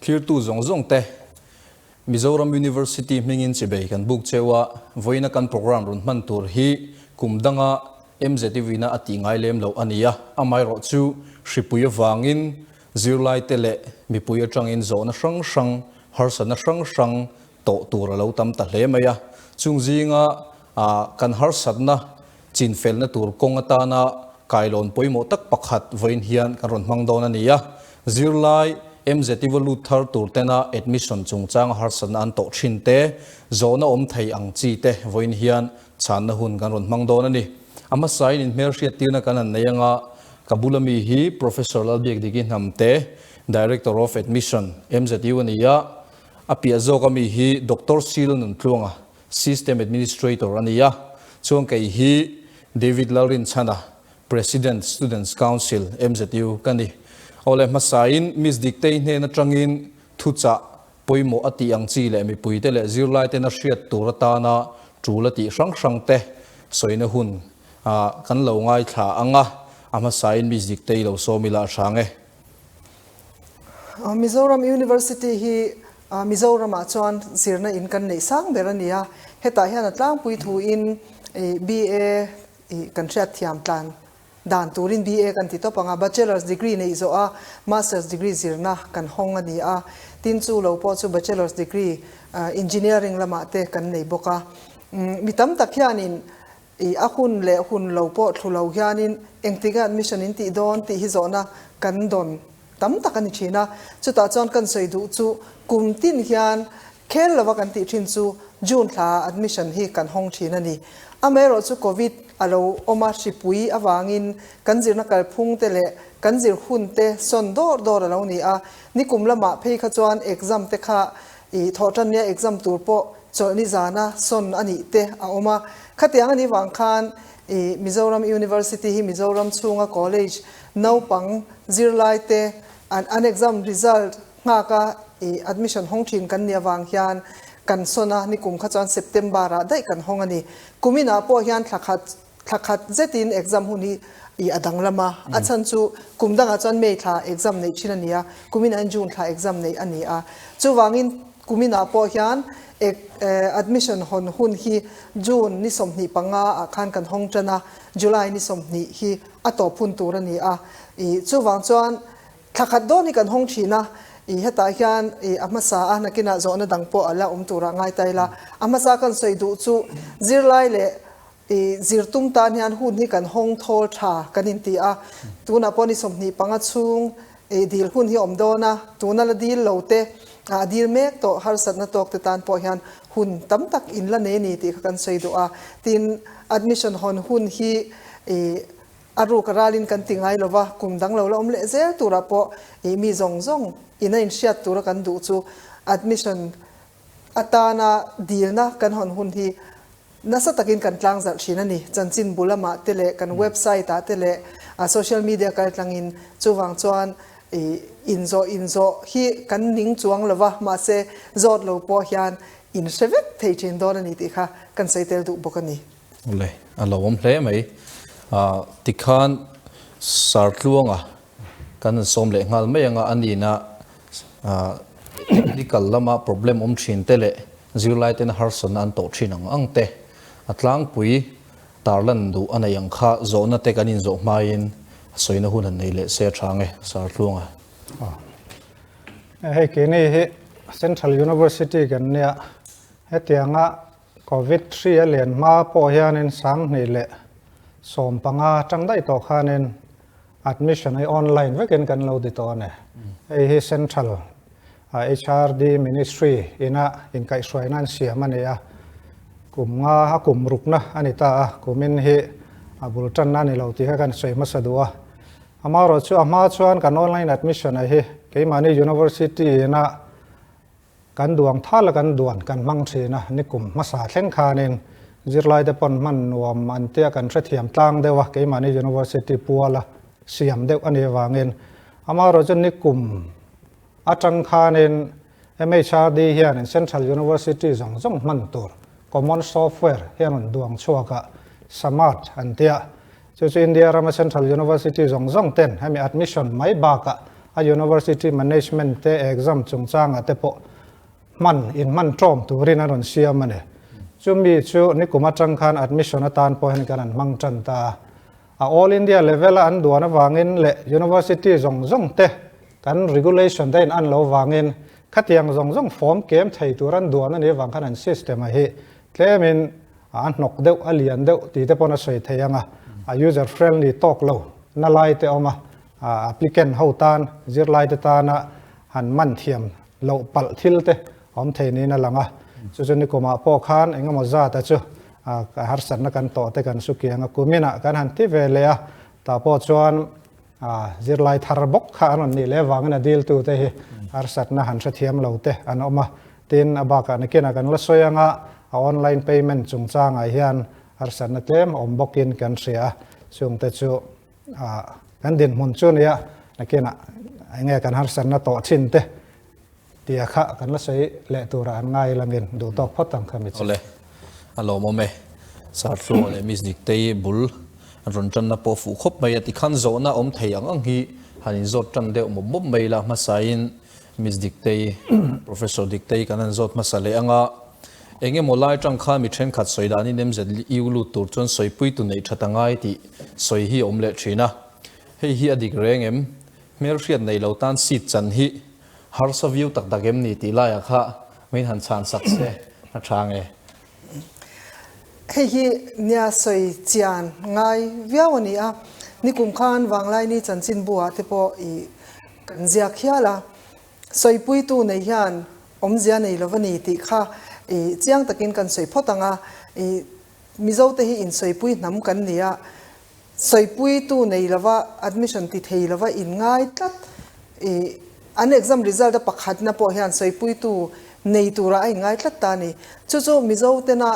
Thlirtu zawng zawng te, Mizoram University hmingin chibei kan buk cheu a, vawiina kan programme rawn hman tur hi kum danga MZUV-na a tih ngai lem loh a ni a, amaherawhchu hripui avangin zirlaite leh mipui atangin zawhna hrang hrang, harsatna hrang hrang tawh tur a lo tam ta hle mai a, chung zinga kan harsatna chinfelna tur kawng atana kailawn pawimawh tak pakhat vawiin hian kan rawn hmang dawn a ni a, zirlai MZU lut thar tur tena admission chungchanga harsatna an tawh thin te, zawhna awm thei ang chi te vawiin hian chhanna hun kan rawn hmang dawn a ni. A hmasain inhmelhriattirna kan han nei anga ka bula mi hi Professor Lalbiakdiki Hnamte, Director of Admission, MZU a ni a, a piah zawka mi hi Doctor Seal Nuntluanga, System Administrator a ni a, chuan kei hi David Lalrinchhana, President, Students Council, MZU ka ni. Awle hmasain Miss Diktei hnen atangin thuchah pawimawh a tih ang chi leh mipuite leh zirlaitena hriat tur atana tul a tih hrang hrang te sawina hun kan lo ngaithla ang a, a hmasain Miss Diktei lo sawm ila a hrang e. Mizoram University hi Mizoramah chuan zirna in kan neih sang ber a ni a, hetah hian a tlangpui thuin BA kan hriatthiam tlan dan turin BA kan ti tawp ang a, Bachelor's degree neih zawh a Master's degree zirna kan hawng a ni a, tin chu lo pawh chu Bachelor's degree Engineering lamah te kan nei bawk a. Mi tam tak hianin a hun leh hun lo pawh thlu lo hianin engtik a admission in tih dawn tih hi zawhna kan dawn tam tak a ni thin a, chutah chuan kan sawi duh chu kum tin hian khel lova kan tih thin chu June thla admission hi kan hawng thin a ni. Amaherawh chu Covid a lo awm a, hripui avangin kan zirna kalphung te leh kan zir hun te sawn dawr dawr a lo ni a, nikum lamah phei kha chuan exam te kha i thawhtannia exam tur pawh chawlhni zana sawn a nih te a awm a, khatiang a nih vang khan i Mizoram University hi Mizoram chhunga college naupang zirlai te an an exam result nghak a i admission hawng thin kan nih avang hian kan sawn a, nikum kha chuan September ah daih kan hawng a ni. Kumin ah pawh hian thla khat thla khat zetin exam hun hi i a danglam a, a chhan chu kum dangah chuan May thla exam neih thin a ni a, kumin ah hian June thla exam neih a ni a, chuvangin kumin ah pawh hian admission hawn hun hi June ni 25 ah khan kan hawng tan a, July ni 20 hi a tawp hun tur a ni a, i chuvang chuan thla khat dawn hi kan hawng thin a, i hetah hian i a hmasa a nakinah zawhna dang pawh a la awm turah ngai ta ila, a hmasa kan sawi duh chu zirlai leh i zirtum tan hian hun hi kan hawng thawl tha kan inti a, tunah pawh ni 25 chhung i dil hun hi awm dawn a, tuna la dil lo te a dil mek tawh harsatna tawk te tan pawh hian hun tam tak in la nei a ni tih kha kan sawi duh a, tin admission hawn hun hi i a ruk a ralin kan ti ngai lova, kum dang lo la awm leh zel turah pawh i mi zawng zawng in a inhriat tura kan duh chu admission atana dilna kan hawn hun hi nasa takin kan tlangzarh thin a ni. Chanchin bu lamah te leh kan website ah te leh social media kaltlangin chuvang chuan inzawh inzawh hi kan ning chuang lova, mahse zawt lo pawh hian in hre vek thei thin dawn a ni tih kha kan sawi tel duh bawk a ni. Awle, a lo awm hle mai. Tikhan Sartluanga kan han sawm leh nghal mai anga a nihna technical lama problem awm thin te leh zirlai tena harsatna an tawh thin ang ang te a tlangpui tarlan duh a nei ang kha zawhna te kan inzawh hmain a sawina hun han nei leh se a tha ang e, Sartluanga. Hei keini hi Central University kan nia, hetianga Covid hri a len hma pawh hianin 2015 atang daih tawh khanin admission hi online vekin kan lo ti tawh a ni. Hei hi Central HRD Ministry ina inkaihhruaina an siam a ni a, kum nga a kum rukna a ni ta a, kumin hi a bul tanna a ni lo tih kha kan sawi hmasa duh a. Amaherawhchu a hma chuan kan online admission a hi keimahni University ina Kan duang thal a kan duan kan hmang thin a, nikum hmasa thleng khanin zirlaite pawn hman nuam an tia kan hrethiam tlang deuh a, keimahni University puala siam deuh a nih avangin amaherawh chu nikum atang khanin MHRD hianin Central University zawng zawng hman tur Common Software hian rawn duang chhuak a, SAMART an tia, chu chu India rama Central University zawng zawng ten hemi admission mai bakah a University Management te exam chungchangah te pawh hman in hman ṭawm turin a rawn siam a ni. Chumi chu nikum aṭang khan admission atan pawh hian kan han hmang ṭan ta a. A All India level a an duan avangin leh University zawng zawng te kan regulation te in an lo vangin khatiang zawng zawng form kem thei tur an duan a nih avang khan an system a hi tlemin a hnawk deuh a lian deuh tih te pawn a sawi thei ang a, a user friendly tawk lo na lai te awm a, applicant ho tan zirlai te tana han man thiam loh palh thil te awm thei niin a lang a, chu chu nikumah pawh khan engemaw zata chu harsatna kan tawh te kan su kiang a, kuminah kan han ti ve leh a, tah pawh chuan zirlai thar bawk kha an rawn nih leh avangin a diltu te hi harsatna han hrethiam lo te an awm a, tin a bakah nakinah kan la sawi anga a online payment chungchangah hian harsatna tlem awm bawkin kan hria a, chungte chu Kan dinhmun chu nia nakinah enge kan harsatna tawh thin te tia kha kan la sawi leh turah an ngai langin duh tawk phawt ang kha mi chu. Awle, a lawmawm e. Sarthluang leh Miss Diktei bul an rawn tanna pawh fuh khawp mai a, tikhan zawhna awm thei ang ang hi han inzawt tan deuh mawp mawp mai la hmasain Miss Diktei, Professor Diktei kan han zawt hmasa leh ang a. Eng emaw lai tang khan mi thenkhat sawi danin MZU lut tur chuan sawipui tu neih that a ngai tih sawi hi a awm leh thin a. Hei hi a dik reng em? Hmelhriat nei lo tan seat chan hi harsa viau tak tak em ni tih laiah kha min han chhan sak se a tha nge? Hei hi nia sawi chian ngai viau a ni a, nikum khan Vanglaini chanchinbu ah te pawh i kan ziak hial a. Sawipuitu nei hian awmzia nei lo va ni tih kha i chiang takin kan sawi phawt ang a, i Mizote hi insawipui hnam kan ni a, sawipuitu nei lova admission ti thei lova in ngai tlat i an exam result a pakhatna pawh hian sawipuitu nei turah a inngai tlat ta a ni. Chu chu Mizotena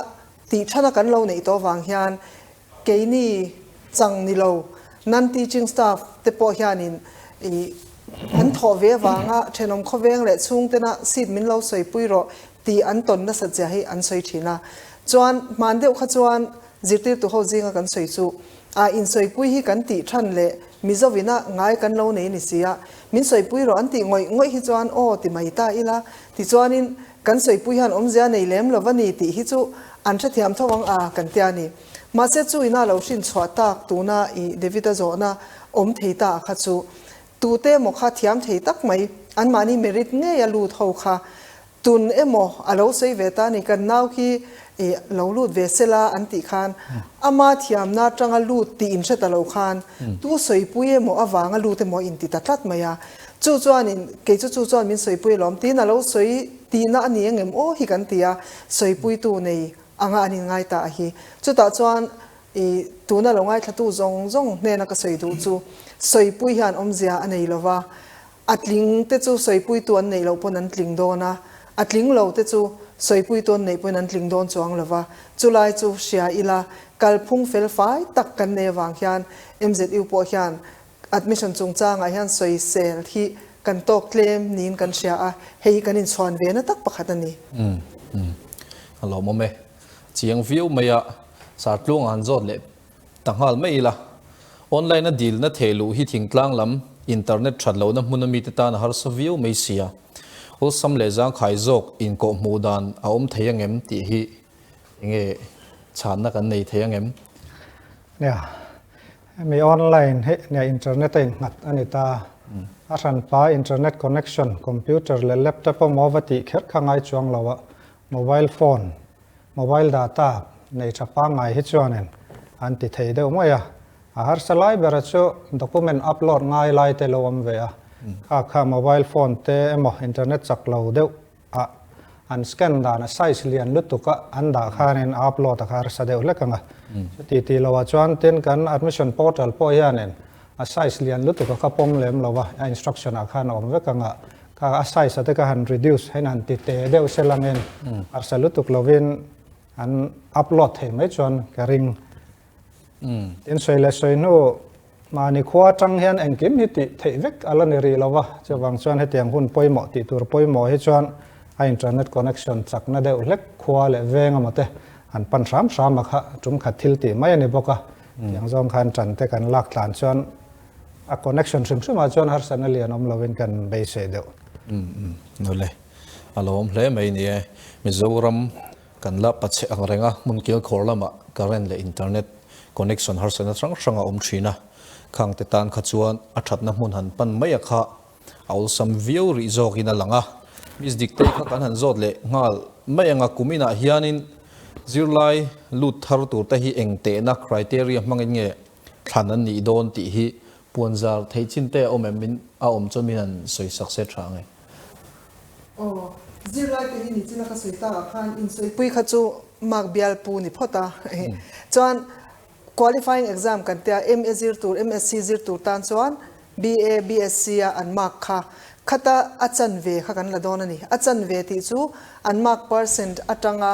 tih thana kan lo neih tawh vang hian Keini chang ni lo non-teaching staff te pawh hianin i an thawh ve avanga thenawm khawveng leh chhungtena seat min lo sawipui rawh tih an tawn nasat zia hi an sawi thin a. Chuan hman deuh kha chuan zirtirtu ho zinga kan sawi chu a insawipui hi kan tih than leh Mizovina ngai kan lo nei ni si a, min sawipui rawh an tih ngawih ngawih hi chuan aw ti mai ta ila tichuanin kan sawipui hian awmzia nei lem lo va ni tih hi chu an hrethiam tho ang a kan tia ni. Mahse chu ina lo hrin chhuah tak tuna i David-a zawhna awm thei ta a kha chu tute emaw kha thiam thei tak mai anmahni merit ngei a lut ho kha tun emaw a lo sawi ve ta ni kan nau khi i lo lut ve sela an tih khan ama thiamna atanga lut tih in hre ta lo khan tu sawipui emaw avanga lut emaw in ti ta tlat mai a chu chuanin kei chu chu chuan min sawipui alawm tiin a lo sawi tihna a ni engem aw hi kan ti a sawipuitu nei anga an inngai ta a hi. Chutah chuan i tuna lo ngaithlatu zawng zawng hnena ka sawi duh chu sawipui hian awmzia a nei lo va, a tling te chu sawipuitu an neih loh pawn an tling dawn a, a tling lo te chu sawipuitu an neih pawhin an tling dawn chuang lo va. Chulai chu hria ila kalphung fel fai tak kan nei avang hian MZU pawh hian admission chungchangah hian sawisel hi kan tawk tlem niin kan hria a, hei hi kan inchhuan ve na tak pakhat a ni. Umm umm a lawmawm e. Chiang viau mai a, Sartluanga han zawt leh ta nghal mai ila. Online a dilna theh luh hi thingtlang lam internet that lohna hmun a mite tan a harsa viau mai sia. Awlsam leh zangkhai zawk inkawh hmuh dan a awm thei angem tih hi enge chhanna kan nei thei angem? Nia, Hemi online hi nia internet a innghat a ni ta. A hranpa internet connection, computer leh laptop a maw va tih kher kha ngai chuang lo a, mobile phone, mobile data nei tha pangngai hi chuanin an ti thei deuh mai a. A harsa lai bera chu document upload ngai lai te lo awm ve a, kha kha mobile phone te emaw internet chak lo deuh a an scan dan a size lian lutuk a an dah khanin a upload a kha harsa deuh hlek ang a chuti tih loh ah chuan tin kan admission portal pawh hianin a size lian lutuk a kha pawm lem lo a a instruction ah khan a awm vek ang a kha a size a te kha han reduce hein han ti te deuh se langin harsa lutuk lovin an upload thei mai chuan ka ring tin sawi leh sawi hnu Mahni khua atang hian engkim hi tih theih vek a la ni rih lo va, chuvang chuan hetiang hun pawimawh tih tur pawimawh hi chuan a internet connection chakna deuh hlek khua leh veng emaw te an pan hram hram a kha tum khat thil tih mai a ni bawk a, tiang zawng khan tan te kan lak tlan chuan A connection hrim hrim ah chuan harsatna lian awm lovin kan beisei deuh. Umm nule a lo awm hle mai ni e. Mizoram kan la pachhe ang reng a, hmun kilkhawr lamah current leh internet connection harsatna hrang hrang a awm thin a, khang te tan kha chuan a thatna hmun han pan mai a kha a awlsam viau rih zawkin a lang a. Miss Diktei kha kan han zawt leh nghal mai ang a, kuminah hianin zirlai lut thar tur te hi eng tehna criteria hmangin nge Thlan an nih dawn tih hi puanzar theih chin te a awm em? Min a awm chuan min han sawi sak se tha ang e. Aw, zirlai te hi nichina ka sawi tak ah khan insawi pui kha chu mark bial pu ni phawt a. Chuan qualifying exam kan tia MA zir tur, MSc zir tur tan chuan BA, BSc a an mark kha khata a chanve kha kan la dawn a ni. A chanve tih chu an mark percent atanga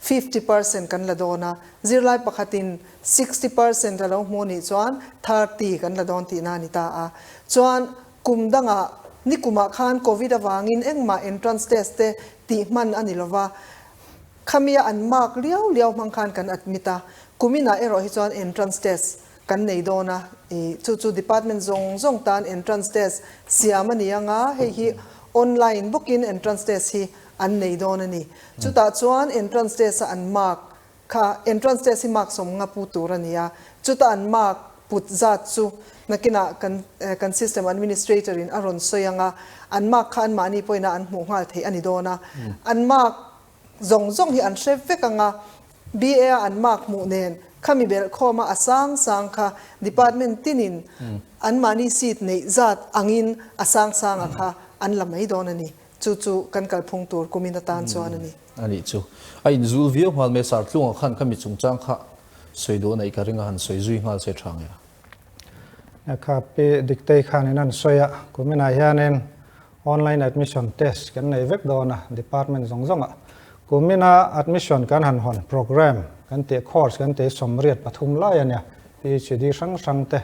50% kan la dawn a, zirlai pakhatin 60% a lo hmu nih chuan 30 kan la dawn tihna a ni ta a. Chuan kum dangah nikumah khan Covid avangin engmah entrance test te tih hman a ni lova, khamia an mark liau liau hmang khan kan admit a, kuminah erawh hi chuan entrance test kan nei dawn a, i chu chu department zawng zawng tan entrance test siam a ni anga, hei hi online bawkin entrance test hi an nei dawn a ni. Chutah chuan entrance test a an mark kha, entrance test hi mark sawmnga pu tur a ni a, chuta an mark put zat chu nakinah kan kan system administrator in a rawn sawi anga, an mark kha anmahni pawhin a an hmuh nghal theih a ni dawn a, an mark zawng zawng hi an hre vek anga, BA a an mark hmuh nen khami belh khawma a sang sang kha department tinin anmahni seat neih zat angin a sang sanga kha an la mai dawn a ni. Chu chu kan kalphung tur kumin atan chuan a ni. A nih chu. A inzul viau nghal mai Sartlunga khan khami chungchang kha sawi duh a neih ka ring a, han sawi zui nghal se tha nge a. Kha pi Diktei khanin an sawi a, kuminah hianin online admission test kan nei vek dawn a, department zawng zawngah. Kumina admission kan han hawn program kan tih course kan tih 83 lai a nia, PhD hrang hrang te,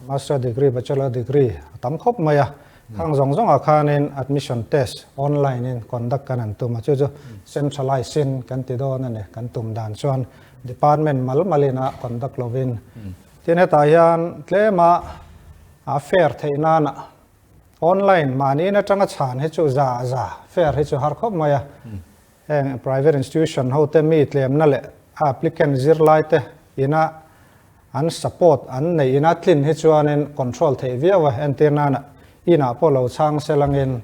master degree, bachelor degree a tam khawp mai a. Khang zawng zawngah khanin admission test online in conduct kan han tum a, chu chu centralize in kan ti dawn a ni, kan tum dan chuan department mal malin a conduct lovin. Tin hetah hian tlema a fair theih nana online mahni in atanga chhan hi chu za za fair hi chu har khawp mai a. Heng private institution ho te mi tlemna leh a applicant zirlai te ina an support an neih ina tlin hi chuanin control theih viau a, entir nana inah pawh lo chhang selangin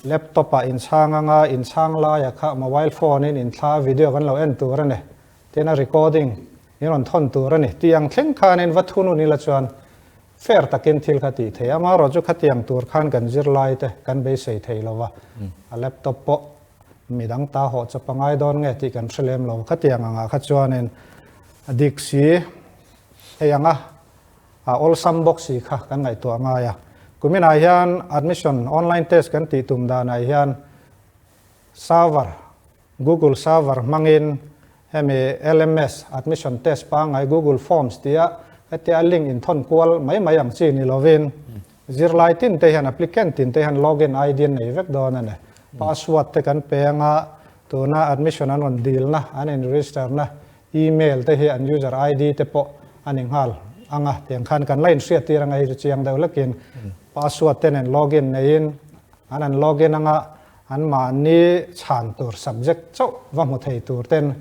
laptop ah inchhang anga inchhang laia kha mobile phone in inthla video kan lo en tur a ni, tin a recording in rawn thawn tur a ni tih ang thleng khanin va thunun ila chuan fair takin thil kha tih theih a, amaherawhchu chu khatiang tur khan kan zirlai te kan beisei thei lova, a laptop pawh midang ta hawh chawp a ngai dawn nge tih kan hre lem lo, khatiang angah kha chuanin a dik si hei anga a awlsam bawk si kha kan ngaihtuah ngai a. Kuminah hian admission online test kan tih tum danah hian server, Google server hmangin hemi LMS admission test pangngai Google Forms tia hetia link inthawn kual mai mai ang chi ni lovin zirlai tin te hian applicant tin te hian login ID an nei vek dawn a ni. Password te kan pe anga tuna admission an rawn dilna an in register na email te hi an user ID te pawh a ni nghal anga tiang khan kan la inhriat tir anga hei chu chiang deuh lekin password te nen login neiin an an login anga An mahni chhan tur subject chauh va hmu thei tur ten,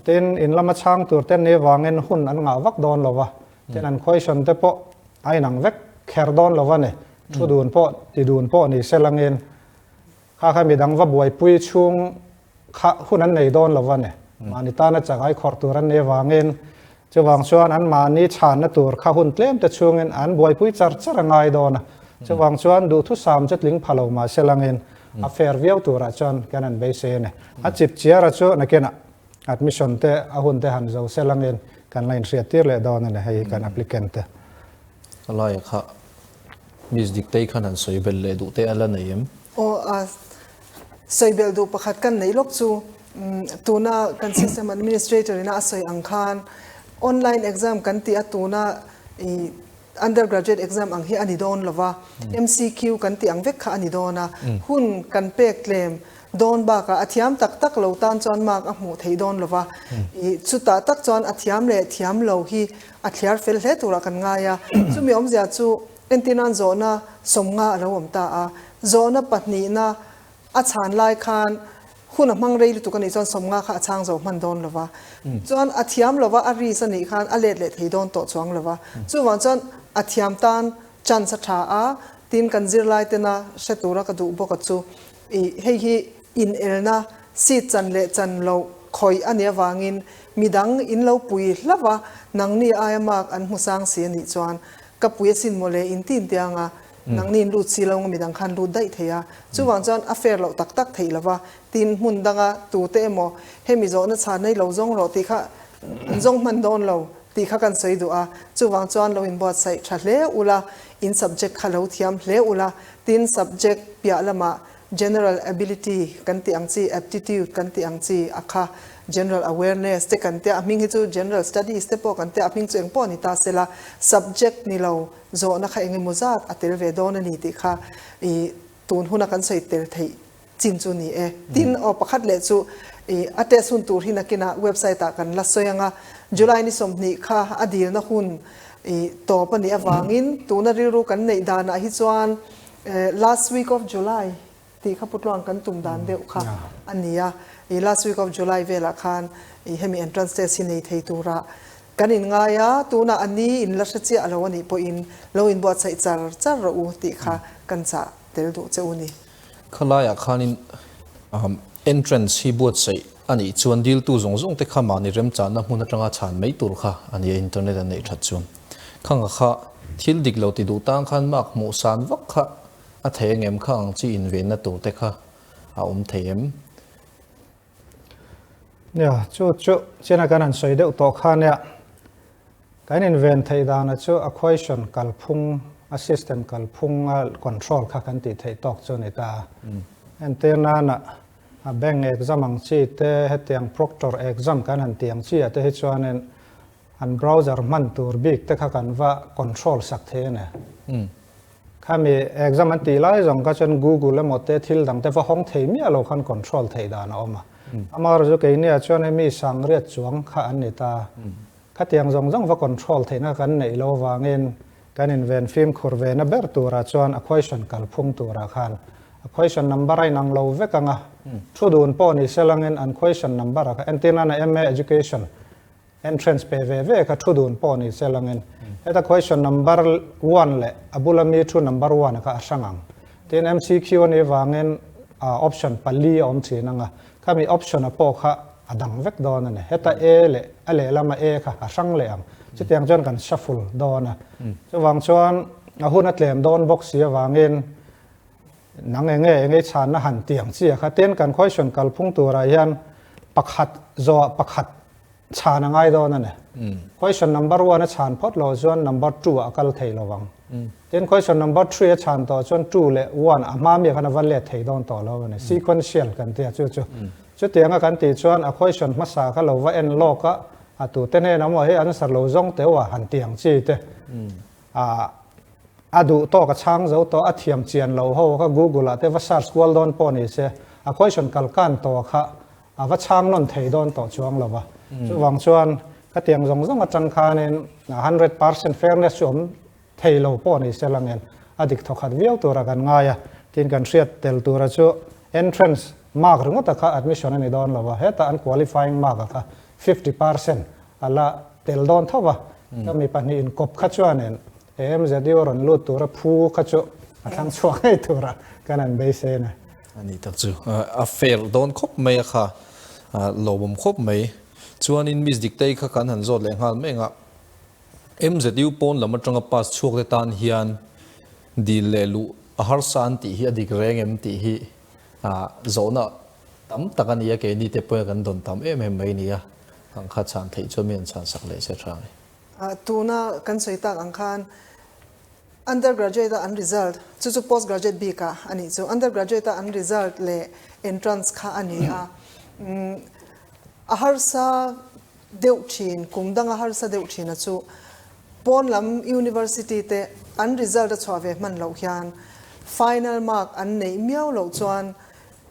tin in lama chhang tur ten ni vangin hun an ngah vak dawn lo va, tin an question te pawh a inang vek kher dawn lo va ni, thu dun pawh ti dun pawh ni se langin kha kha midang va buaipui chhung kha hun an nei dawn lo va ni, mahni tana chakai khawrh tur an ni vangin Chuvang chuan an mahni chhanna tur kha hun tlem te chhungin an buaipui char char a ngai dawn a. Chuvang chuan duhthusam chu tling pha lo mah se langin a fair viau turah chuan kan han beisei a ni. A chip chiara chu nakinah admission te a hun te han zo se langin kan la inhriat tir leh dawn a ni hei hi kan applicant te. A laia kha Miss Diktei khan han sawi belh leh duh te a la nei em? Aw a sawi belh duh pakhat kan neih lawk chu tuna kan system administrator ina a sawi ang khan online exam kan tih a tuna i undergraduate exam ang hi a ni dawn lova, MCQ kan tih ang vek kha a ni dawn a, hun kan pek tlem. dawn bakah a thiam tak tak lo tan chuan mark a hmuh theih dawn lova, ih chutah tak chuan a thiam leh thiam lo hi a thliar fel hle turah kan ngai a. Chumi awmzia chu entirnan zawhna sawmnga a lo awm ta a, zawhna pahnihna A chhan lai khan hun a hmang rei lutuk a nih chuan sawmnga kha a chhang zo hman dawn lo va. Chuan a thiam lo va, a risk a nih khan a let leh thei dawn tawh chuang lo va. Chuvang chuan a thiam tan chance a tha a, tin kan zirlai tena hre tura ka duh bawk a chu ih hei hi inelna seat chan leh chan loh khawih a nih avangin midang in lo pui hlauh a, nangni aia mark an hmu sang si a nih chuan ka pui asin mawle in tin tiang a, Nangni in lut si lo nga midang khan lut daih thei a, chuvang chuan a fair loh tak tak theih lova, tin hmun danga tute emaw hemi zawhna chhan nei lo zawng rawh tih kha an zawng hman dawn lo tih kha kan sawi duh a, chuvang chuan lo inbuatsaih tha hle ula, in subject kha lo thiam hle ula, tin subject piah lamah General ability kan tih ang chi, aptitude kan tih ang chi a kha, general awareness te kan tia, a hming hi chu general studies te pawh kan tia, a hming chu eng pawh ni ta sela, subject ni lo zawhna kha eng emaw zat a tel ve dawn a ni tih kha i tun huna kan sawi tel theih chin chu ni e. Tin, aw pakhat leh chu i a test hun tur hi nakinah website ah kan la sawi ang a, July ni 20 kha a dilna hun i tawp a nih avangin tuna rilru kan neih danah hi chuan Last week of July tih kha putluang kan tum dan deuh kha a ni a, i last week of July velah khan i hemi entrance test hi nei thei tura kan in ngai a, tunah a ni in la hre chiah lo a nih pawhin lo inbuatsaih char char rawh u tih kha kan chah tel duh che u ni. Khalaiah khanin entrance hi buatsaih a nih chuan diltu zawng zawng te kha mahni remchanna hmun atanga chhan mai tur kha a ni a, internet an neih that chuan. Khanga kha thil dik lo ti duh tang khan mark hmuh san vak kha a thei angem kha ang chi invenna tur te kha a awm thei em? Nia, chu chu china kan han sawi deuh tawh kha nia, kan inven theih dana chu a question kalphung, a system kalphung a control kha kan tih theih tawk chu a ni ta. Entir nana a bank exam ang chi te, hetiang proctor exam kan han tih ang chi ah te hi chuanin An browser hman tur bik te kha kan va control sak thei a ni. Khami exam an tih lai zawng kha chuan Google emaw te thil dang te va hawng thei miah lo khan control theih dan a awm a. Amaherawhchu chu keini ah chuan hemi sangriat chuang kha an ni ta. Khatiang zawng zawng va control theihna kha kan neih lo avangin kan inven fimkhur ve na ber turah chuan a question kalphung turah khan a question number a inang lo vek ang a. Thu dun pawh ni selangin an question number ah kha entir nana MA Education Entrance pe ve ve kha thu dun pawh ni se langin heta question number one leh a bula mi thu number one kha a hrang ang. Tin MCQ a nih vangin option pali a awm thin ang a, khami option a pawh kha a dang vek dawn a ni. Heta A leh a lehlam a A kha a hrang leh ang. Chutiang chuan kan shuffle dawn a. Chuvang chuan a hun a tlem dawn bawk si avangin nang enge enge chhanna han tiang chi a kha. Tin kan question kalphung turah hian pakhat zawhah pakhat Chhan a ngai dawn a ni. Question number one a chhan phawt lo chuan number two ah a kal thei lo vang. Tin question number three a chhan tawh chuan two leh one a hma mi ah khan a va let thei dawn tawh lo a ni. Sequential kan ti a chu chu. Chutianga kan tih chuan a question hmasa kha lo va en lawk a, a tute hnenah maw hei answer lo zawng teuh a han ti ang chi te. A a duh tawk a chhang zo tawh a thiam chian lo ho kha Google ah te va search kual dawn pawh ni se a question kal kan tawh kha A va chhang nawn thei dawn tawh chuang lo va. Chuvang chuan khatiang zawng zawng atang khanin 100% fairness chu awm thei lo pawh ni se langin a dik thawkhat viau tura kan ngai a. Tin kan hriat tel tura chu entrance mark ringawta kha admission a ni dawn lo va, hetah an qualifying mark a kha 50% a la tel dawn tho va. Ka mi pahnih inkawp kha chuanin AMZU rawn lut tura phu kha chu a thlang chhuak ngei tura kan han beisei a ni. A ni tak chu a fair dawn khawp mai a kha, lawmawm khawp mai. Chuanin Miss Diktei kha kan han zawt leh nghal mai ang a, MZU pawn lam atanga pass chhuak te tan hian dil leh luh a harsa an tih hi a dik reng em tih hi zawhna tam tak a ni a, keini te pawhin kan dawn tam em em mai a ni a, ang kha chhan theih chuan mi han chhan sak leh se tha ang e. Tuna kan sawi tak ang khan Undergraduate a an result, chu chu postgraduate bik ah a nih chu, undergraduate a an result leh entrance kha a ni a, a harsa deuh thin, kum danga harsa deuh thin a chu pawn lam university te an result a chhuah ve hman loh hian final mark an neih miau loh chuan.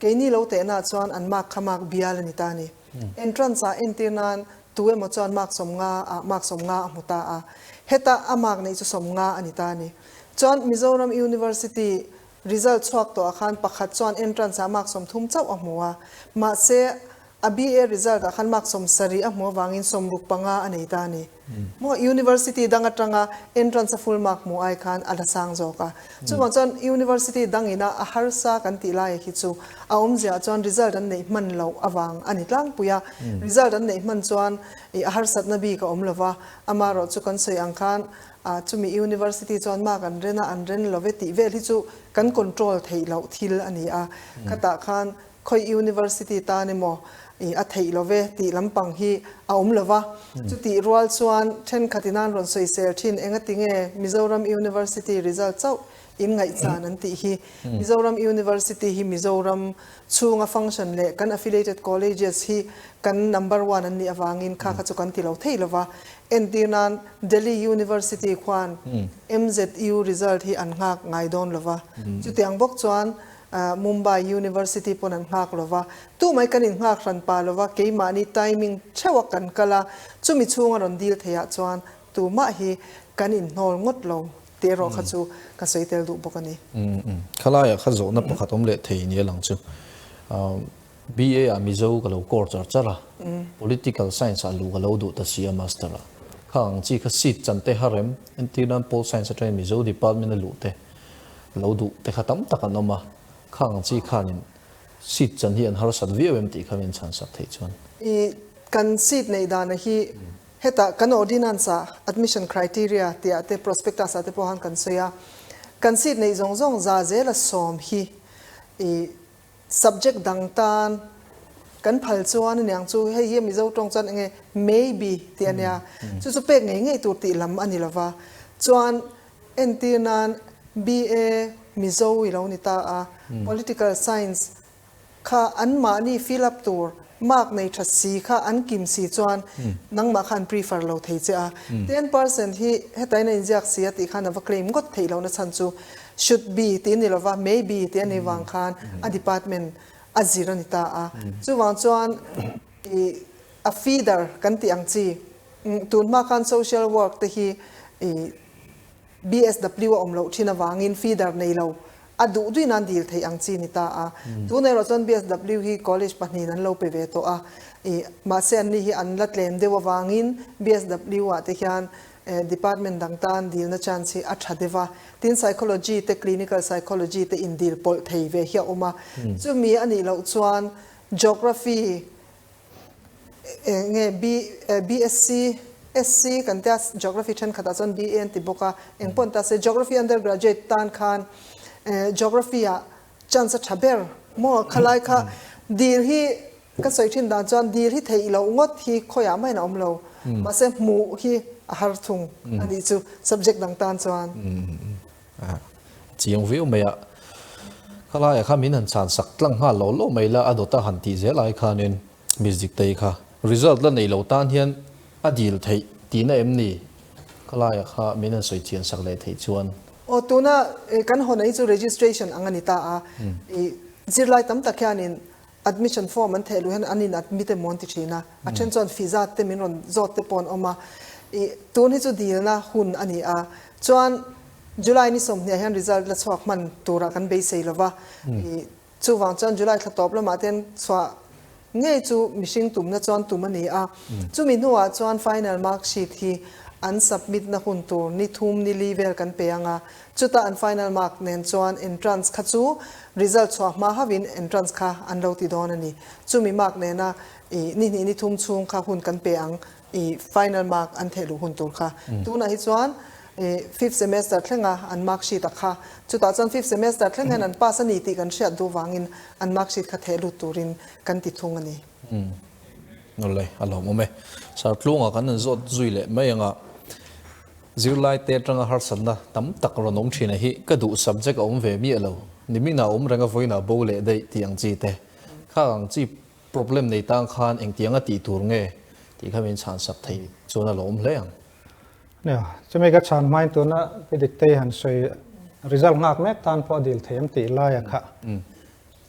Keini lo tehna chuan an mark kha mark bial a ni ta a ni. Entrance ah entir nan tu emaw chuan mark 50 ah mark 50 a hmu ta a, heta a mark neih chu 50 a ni ta a ni. Chuan Mizoram University result chhuak tawh ah khan pakhat chuan entrance ah mark 30 chauh a hmu a, mahse a BA result ah khan mark 70 a hmu avangin 65 a nei ta a ni. Maw University dang atanga entrance a full mark hmuh ai khan a la sang zawk a. Chuvang chuan University dang ina a harsa kan tih laia hi chu a awmzia chuan result an neih hman loh avang a ni tlangpui a. Result an neih hman chuan ih a harsatna bik a awm lova, amaherawh chu kan sawi ang khan chumi University chuan mark an ren a, an ren lo ve tih vel hi chu kan control theih loh thil a ni a. Khatah khan Khawi University tan emaw i a theih lo ve tih lampang hi a awm lo va. Chutih rual chuan thenkhat in an rawn sawisel thin engati nge Mizoram University result chauh in ngaihchan an tih hi. Mizoram University hi Mizoram chhunga function leh kan affiliated colleges hi kan number one an nih avangin kha kha chu kan ti lo thei lo va. Entir nan Delhi University khuan MZU result hi an nghak ngai dawn lo va. Chutiang bawk chuan Mumbai University pawn an nghak lo va, tumai kan in nghak hran pa lo va, keimahni timing theuh a kan kal a, chumi chhunga rawn dil theiah chuan tumah hi kan in hnawl ngawt lo tih erawh kha chu ka sawi tel duh bawk a ni. Khalaiah kha zawhna pakhat awm leh thei ni a lang chu. BA ah Mizo ka lo kawr char char a, Political Science ah luh ka lo duh ta si a Master ah. Kha ang chi kha seat chan te harem, entir nan Pol Science atangin Mizo Department a luh te. Lo duh te kha tam tak an awm a, khang ang chi khanin seat chan hi an harsat viau em tih kha min chhan sak theih chuan. I kan seat neih dana hi hetah kan ordinance ah admission criteria tih ah te prospectus ah te pawh han kan sawi a, kan seat neih zawng zawng za zela 10 hi i Subject dang tan kan phal chuan aniang chu hei hi Mizo tawng chuan enge maybe tih ania chu chu pek ngei ngei tur tih lam a ni lova chuan entir nan BA Mizo i lo ni ta a Political Science kha an mahni fill up tur mark nei tha si kha an kim si chuan nangmah kha an prefer lo thei che a 10% hi hetain a inziak si a tih khan a va claim ngawt theih lohna chhan chu Should be tih a ni lova, may be tih a nih vang khan a department a zir a ni ta a. Chuvang chuan i a feeder kan tih ang chi, tun hma khan social work te hi i BSW a awm loh thin avangin feeder nei lo a duh duih nan dil theih ang chi ni ta a. Tun erawh chuan BSW hi college pahnihin an lo pe ve tawh a, i mahse anni hi an la tlem deuh avangin BSW ah te hian Department dang tan dilna chance hi a tha deuh a, tin psychology te clinical psychology te in dil pawlh thei ve hi a awm a, chumi a nih loh chuan geography nge BSc, SC kan tia geography thenkhatah chuan BA an ti bawk a, engpawh an ta se geography undergraduate tan khan geography ah chance a tha ber maw khalai kha dil hi Ka sawi thin dan chuan dil hi theih loh ngawt hi khawiah mahin a awm lo. Mahse hmuh hi a har thung a nih chu subject dang tan chuan. Chiang viau mai a. Khalaiah kha min han chhan sak tlang nghal lo lo mai la a dawta han tih zel ai khanin Miss Diktei kha result la nei lo tan hian a dil theih tihna em ni? Khalaiah kha min han sawi chian sak leh theih chuan. Aw tuna kan hawn hi chu registration ang a ni ta a. Zirlai tam tak hianin Admission form an theh luh hian an in admit emaw an ti thin a, a then chuan fee zat te min rawn zawt te pawh an awm a, ih tun hi chu dilna hun a ni a, chuan July ni 20 ah hian result la chhuak hman turah kan beisei lo va, ih chuvang chuan July thla tawp lamah te hian chhuah ngei chu mihring tumna chuan tum a ni a, chumi hnuah chuan final mark sheet hi an submit na hun tur ni thum ni li vel kan pe ang a, Chutah an final mark nen chuan entrance kha chu result chhuah hma hauhin entrance kha an lo ti dawn a ni. Chumi mark nena i ni hnih ni thum chhung kha hun kan pe ang i final mark an theh luh hun tur kha. Tunah hi chuan i fifth semester thlenga an mark sheet a kha. Chutah chuan fifth semester thleng hian an pass a ni tih kan hriat duh vangin an mark sheet kha theh lut turin kan ti thung a ni. Awle, a lawmawm e. Sir Tlunga kan han zawt zui leh mai anga. Zirlaite atanga harsatna tam tak rawn awm thin a hi ka duh subject a awm ve miah lo. Nimin ah awm reng a vawiin ah bo leh daih tih ang chi te. Kha ang chi problem nei tang khan engtiang a tih tur nge tih kha min chhan sak thei chuan a lo awm hle ang. Nia, chumi ka chhan hmain tuna pi Diktei han sawi result nghak mek tan pawh a dil thei em tih laia kha.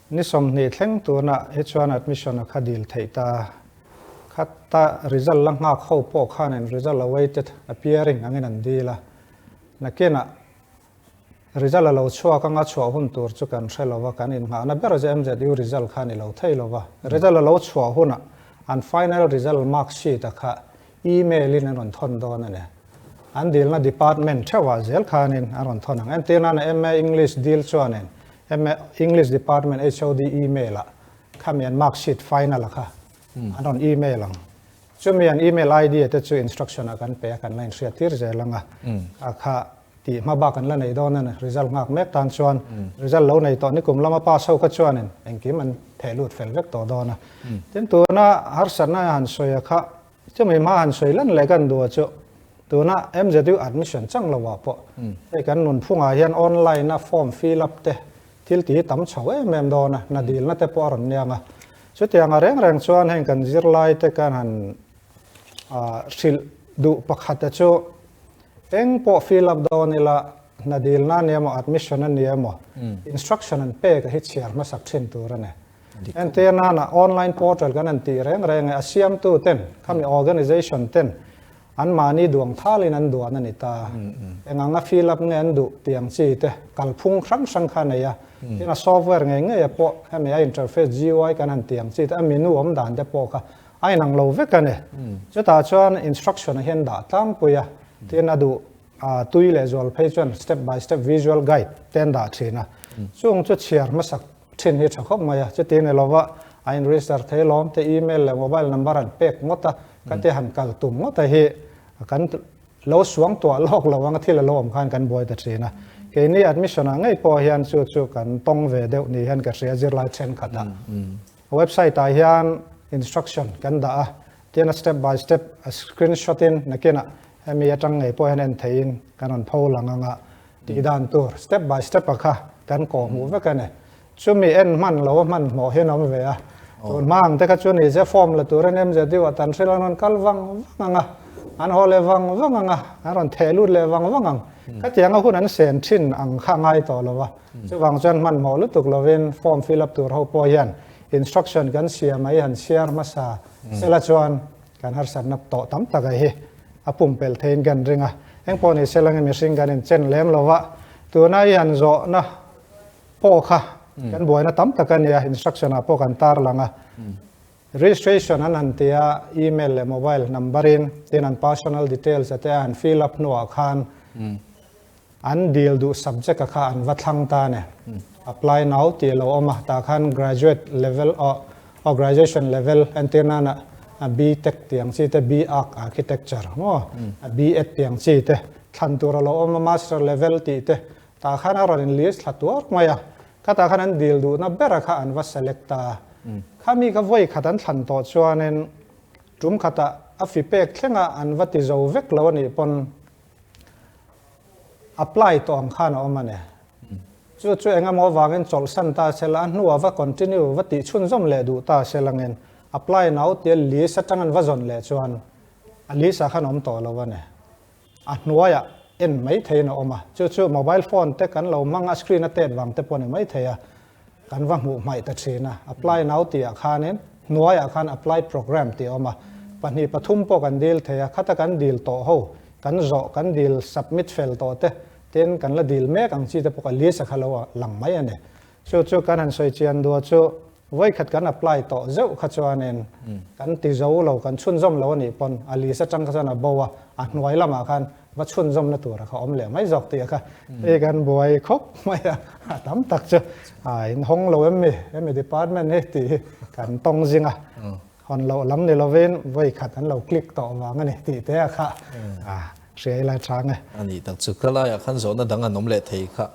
Ni 20 thleng tuna hi chuan admission a kha dil theih ta. Khata result la nghak ho pawh khanin result awaited appearing angin an dil a. Nakinah result a lo chhuak anga chhuah hun tur chu kan hre lova, kan innghahna ber chu MZU result kha a ni lo thei lova. Result a lo chhuah hunah an final result mark sheet a kha email in an rawn thawn dawn a ni. An dilna department theuhah zel khanin an rawn thawn ang. Entir nana MA English dil chuanin MA English department HOD email ah khami an mark sheet final a kha an rawn email ang. Chumi an email ID te chu instruction ah kan pe a, kan la inhriat tir zel ang a. A kha tih hma bak an la nei dawn a ni. Result nghak mek tan chuan result lo nei tawh nikum lama pass ho kha chuanin engkim an theh lut fel vek tawh dawn a. Tin tuna harsatna han sawi a kha Chumi hma han sawi lan leh kan duh chu tuna MZU admission chang lo ah pawh hei kan nunphungah hian online a form fill up te thil ti hi tam chho em em dawn a, hna dilna te pawh a rawn niang a. Chutiang a reng reng chuan heng kan zirlai te kan han hrilh duh pakhat te chu eng pawh fill up dawn ila hna dilna a ni emaw admission a ni emaw instruction an pek a hi chhiar hmasak thin tur a ni. Entir nana online portal kan han tih reng reng e, a siamtu ten, khami organization ten an mahni duang thalin an duan a ni ta. Eng anga fill up nge an duh tih ang chi te kalphung hrang hrang kha a nei a. Tin a software ngei ngei a pawh hemi a interface GUI kan han tih ang chi te a menu awm dan te pawh kha a inang lo vek a ni. Chutah chuan instruction ah hian dah tlangpui a, tin a duh tui leh zual phei chuan step by step visual guide te an dah thin a. Chung chu chhiar hmasak Thin hi tha khawp mai a, chuti ni lova a in register thei lawm te email leh mobile number an pek ngawt a, ka ti han kal tum ngawt a hi kan lo suang tuah lawk lo ang a thil a lo awm khan kan buai ta thin a. Keini admission ah ngei pawh hian chu chu kan tawng ve deuh ni hian ka hria zirlai thenkhat ah. Website ah hian instruction kan dah a, tin a step by step a screenshot in nakinah hemi atang ngei pawh hian en theihin kan rawn pho lang ang a, Tih dan tur step by step a kha kan kawh hmuh vek a ni. Chumi en hman lo a hman hmawh hian a awm ve a. Tun hma ang te kha chu ni se form la tur an MZU ah tan hril an rawn kal vang vang ang a, an haw leh vang vang ang a, an rawn theh lut leh vang vang ang. Khatiang a hun an sen thin ang kha a ngai tawh lo va. Chuvang chuan hman hmawh lutuk lovin form fill up tur ho pawh hian instruction kan siam a i han chhiar hmasa sela chuan Kan harsatna tawh tam tak a hi a pumpelh theiin kan ring a, eng pawh ni se lange mihring kan inchen lem lo va, tuna i han zawhna pawh kha kan buaina tam tak a nia, instruction ah pawh kan tar lang a, registration an han ti a, email leh mobile number in tin an personal details a te a han fill up hnuah khan an dil duh subject a kha an va thlang ta a ni, apply now tih a lo awm a, tah khan graduate level aw graduation level entir nana B.Tech tih ang chi te, B.Arch architecture maw, B.Ed tih ang chi te thlan tur a lo awm a, master level tih te tah khan a rawn in list thla tuar mai a, khatah khan an dil duhna ber a kha an va select ta a, khami kha vawi khat an thlan tawh chuanin tum khatah a fi pek thlenga an va ti zo vek lo a nih pawn Apply tawh ang khan a awm a ni. Chu chu eng emaw avangin chawlhsan ta se la, a hnuah va continue, va tih chhunzawm leh duh ta se langin apply nau tia list atang an va zawn leh chuan a list ah khan awm tawh lo a ni. A hnuaiah en mai theiin a awm a, chu chu mobile phone te kan lo hmang a, screen a tet vang te pawh a ni mai thei a, kan va hmuh hmaih ta thin a. Apply nau tih ah khanin hnuaiah khan apply program tih a awm a, pahnih pathum pawh kan dil thei a, khata kan dil tawh ho kan zawh kan dil submit fel tawh te tin kan la dil mek ang chi te pawh ka list a kha lo lang mai a ni. Chu chu kan han sawi chian dua chu vawikhat kan apply tawh zeuh kha chuanin kan ti zo lo kan chhunzawm lo a nih pawn a list atang kha chuan a bo a, a hnuai lamah khan va chhunzawmna tur a kha awm leh mai zawk tih a kha hei kan buai khawp mai a, a tam tak chu a inhawng lo em mi hemi department hi tih hi kan tawng zing a. Hawn loh lam ni lovin vawi khat an lo click tawh vang a ni tih te a kha a hria ila chang e. A nih tak chu ka laiah khan zawhna dang an awm leh thei kha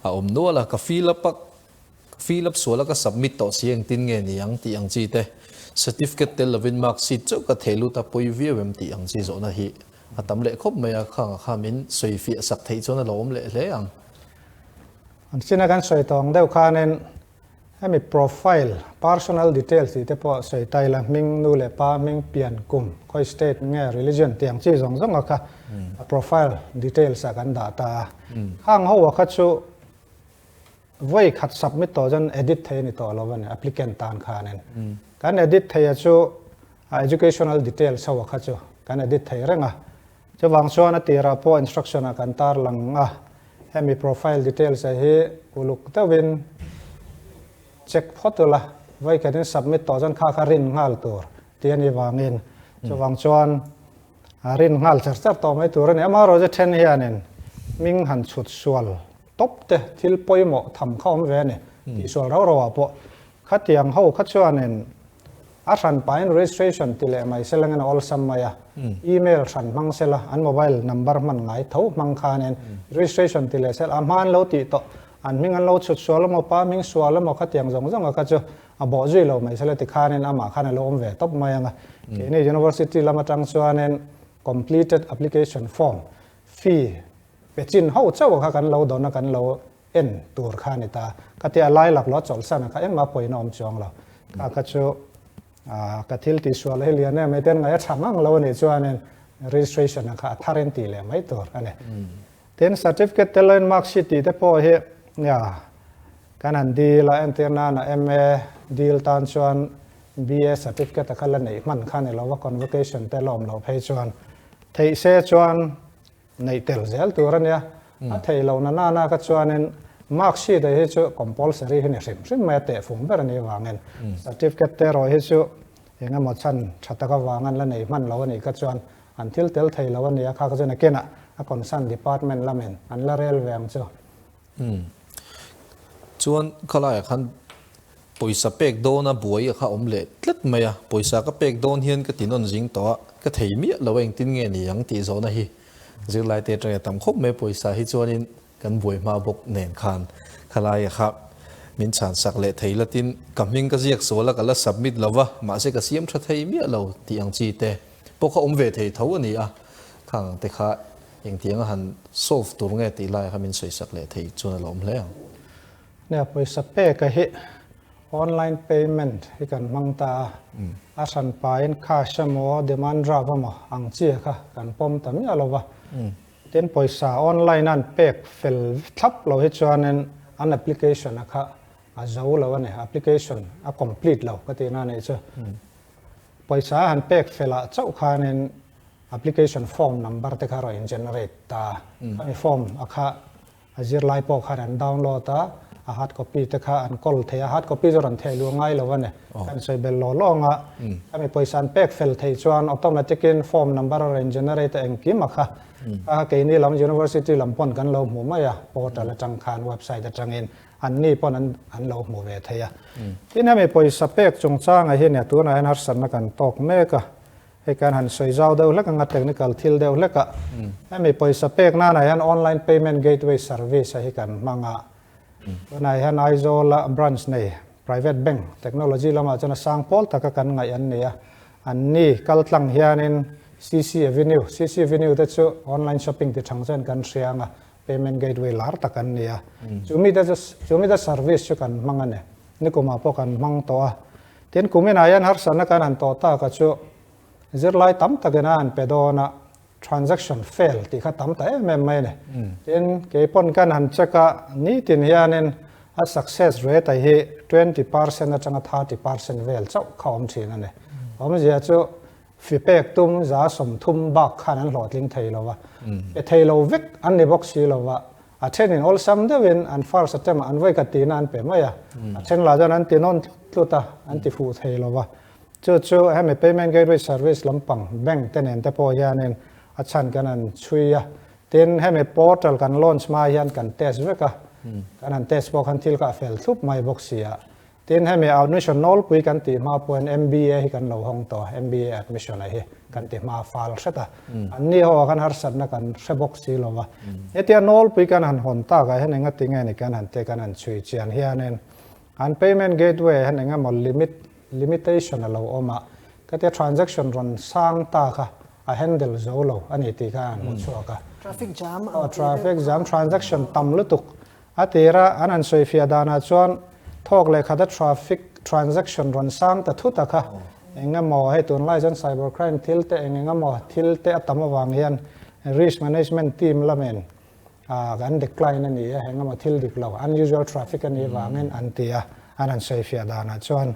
a awm nual a, ka fill up a, ka fill up sual a ka submit tawh si engtin nge ni ang tih ang chi te, certificate tel lovin mark sheet chauh ka theh lut a pawi viau em tih ang chi zawhna hi a tam leh khawp mai a, khangah kha min sawi fiah sak theih chuan a lo awm leh hle ang. An china kan sawi tawh ang deuh khanin Hemi profile, personal details tih te pawh sawi ta ila, hming, nu leh pa, hming, pian, kum, khawi state nge, religion tih ang chi zawng zawng a kha a profile details ah kan dah ta a. Khang ho a kha chu Voi khat submit tawh chuan edit thei a ni tawh lo a ni applicant tan khanin. Kan edit thei a chu educational details ho a kha chu kan edit thei reng a. Chuvang chuan a tirah pawh instruction ah kan tarlang a, hemi profile details ah hi uluk deuhin check phawt ula, voi khatin submit tawh chuan kha kha rin nghal tur tih a nih vangin chuvang chuan a rin nghal char char tawh mai tur a ni. Amaherawhchu then hianin hming han chhut sual tawp te thil pawimawh tham kha awm ve a ni tih sual rau rauah pawh khatiang ho kha chuanin a hran pahin registration ti leh mai se langin a awlsam mai a, email hran hmang sela an mobile number hman ngai tho hmang khanin registration ti leh sela a hma an lo tih tawh an hming an lo chhut sual emaw pa hming sual emaw khatiang zawng zawng a kha chu a bawh zui lo mai sela tikhanin amah khan a lo awm ve tawp mai ang a. Keini University lam atang chuanin completed application form fee pe chin ho chauh kha kan lo dawn a kan lo en tur kha a ni ta. Ka tia lai laklawh a chawlhsan a kha engmah pawhin a awm chuang lo. Kha kha chu ka thil tihsual hi lian em mai ten ngaih a tha ngang lo a nih chuanin registration a kha a thar in tih leh mai tur a ni. Tin certificate te loin mark sheet tih te pawh hi nia kan han deal a entir nana MA deal tan chuan BA certificate a kha la neih hman kha ni lo va convocation te la awm loh phei chuan theih se chuan neih tel zel tur a nia. A theih loh na nana ka chuanin mark sheet hi chu compulsory hi ni hrim hrim mai a tehfung ber a nih avangin certificate te erawh hi chu eng emaw chhan tha tak avang an la nei hman lo a nih kha chuan an thil tel thei lo a nia kha kha chuan a kenah a concern department lamin an la rel ve ang chu. Chuan khalaiah khan Pawisa pek dawna buai a kha awm leh tlat mai a, pawisa ka pek dawn hian ka ti nawn zing tawh a, ka thei miah lo a engtin nge ni ang tih zawhna hi zirlai te atanga tam khawp mai pawisa hi chuanin kan buai hma bawk nen khan khalai a kha min chhan sak leh thei latin ka hming ka ziak sual a ka la submit lo va mahse ka siam tha thei miah lo tih ang chi te pawh kha awm ve thei tho a ni a, khang ang te kha engtiang a han solve tur nge tih lai kha min sawi sak leh thei chuan a lawm hle ang. Nia pawisa pek a hi online payment hi kan hmang ta a, a hran pahin cash emaw demand draft emaw ang chi kha kan pawm ta miah lo va. Tin pawisa online a an pek fel thlap lo hi chuanin an application a kha a zo lo a ni, application a complete lo ka tihna a nih chu. Pawisa a han pek felah chauh khanin application form number te kha a rawn in generate ta a, khami form a kha A zirlai pawh khan an download a, a hard copy te kha an kawl thei a, hard copy chu rawn theh luh ngai lo a ni. Kan sawi bel law law ang a, khami pawisa an pek fel theih chuan automatic in form number a rawn generate a engkim a kha. A keini lam university lam pawn kan lo hmu mai a, portal atang khan website atangin anni pawn an an lo hmu ve thei a. Tin hemi pawisa pek chungchangah hian tunah hian harsatna kan tawk mek a, Hei kan han sawi zau deuh hlek anga technical thil deuh hlek a, hemi pawisa pek nanah hian online payment gateway service a hi kan hmang a, tunah hian Aizawl a branch nei private bank technology lamah chuan a sang pawl taka kan ngaih an ni a, an ni kal tlang hianin CC Avenue, CC Avenue te chu online shopping ti thang chuan kan hria anga payment gateway lar tak an ni a, chumi te chu chumi te service chu kan hmang a ni, nikumah pawh kan hmang tawh a. Tin, kuminah hian harsatna kan han tawh tak a chu zirlai tam takin a han pe dawn a, transaction fail tih kha tam ta em em mai a ni. Tin, kei pawn kan han check a, nitin hianin a success rate a hi 20% atanga 30% vel chauh kha awm thin a ni. Awmzia chu fi pek tum 30% bak khan an hlawhtling thei lo va, pe thei lo vek an ni bawk si lo va, A thenin awlsam deuhin an first attempt ah an vawi khat tihna an pe mai a, a then lah chuan an ti nawn tlut tlut a, an ti fuh thei lo va. Chu chu hemi payment gateway service lampang bank te nen te pawh hianin a chhan kan han chhui a. Tin, hemi portal kan launch hma hian kan test vek a, kan han test pawh khan thil kha a fel thlup mai bawk si a. Tin, hemi admission nawlpui kan tih hma pawhin MBA hi kan lo hawng tawh a, MBA admission a hi kan ti hma fal hret a. Anni ho ah khan harsatna kan hre bawk si lo va. Hetia nawlpui kan han hawn tak ah hian enga tinge ni kan han te kan han chhui chian hianin an payment gateway ah hian engemaw limit, limitation a lo awm a, katia transaction rawn sang ta kha a handle zo lo a ni tih kha an hmu chhuak a. Traffic jam ang tih deuh. Traffic jam, transaction tam lutuk A tira an han sawifiah danah chuan thawk leh khata traffic transaction rawn sang ta thut a kha. Eng emaw hei tunlai chuan cyber crime thil te eng eng emaw thil te a tam avang hian risk management team lamin Kan decline a ni e, engemaw thil dik lo, unusual traffic a nih vangin an ti a, an han sawifiah danah chuan.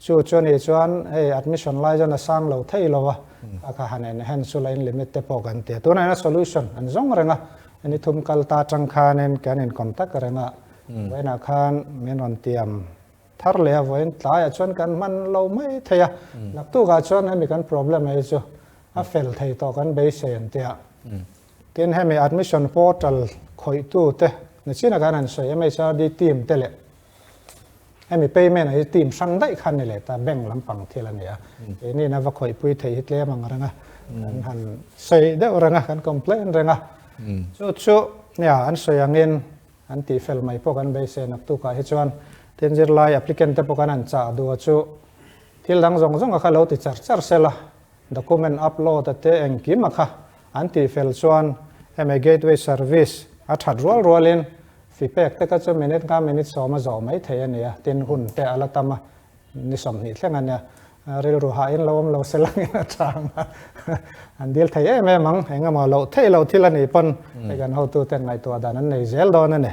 Chu chu a nih chuan hei admission lai chuan a sang lo thei lo a, kha kha han enhance chu line limit te pawh kan ti a. Tunah hian a solution an zawng reng a, ni thum kal ta atang khanin kan in contact reng a, vawiinah khan min rawn tiam thar leh a, vawiin tlaiah chuan kan hman lo mai thei a, naktukah chuan hemi kan problem hi chu a fel thei tawh kan beisei an ti a. Tin, hemi admission portal khawihtute nachina khan an sawi MHRD team te leh hemi payment ah hi team hrang daih khan ni leh ta, bank lampang thil a ni a. Keini in a va khawihpui theih hi tlem ang reng a, kan han sawi deuh reng a, kan complain reng a. Chu chu nia an sawi angin an tih fel mai pawh kan beisei naktukah hi chuan tin zirlai applicant te pawh kan han chah duh a chu thil dang zawng zawng a kha lo ti char char sela. Document upload a te engkim a kha an tih fel chuan hemi gateway service a that rual rualin fi pek te kha chu minute nga minute sawm a zawh mai thei a nia, tin hun te a la tam a, ni 20 thleng a nia, rilru hahin lo awm lo se langin a chang a, an dil thei em em ang, engemaw loh theih loh thil a nih pawn hei kan hotu ten ngaihtuah dan an nei zel dawn a ni,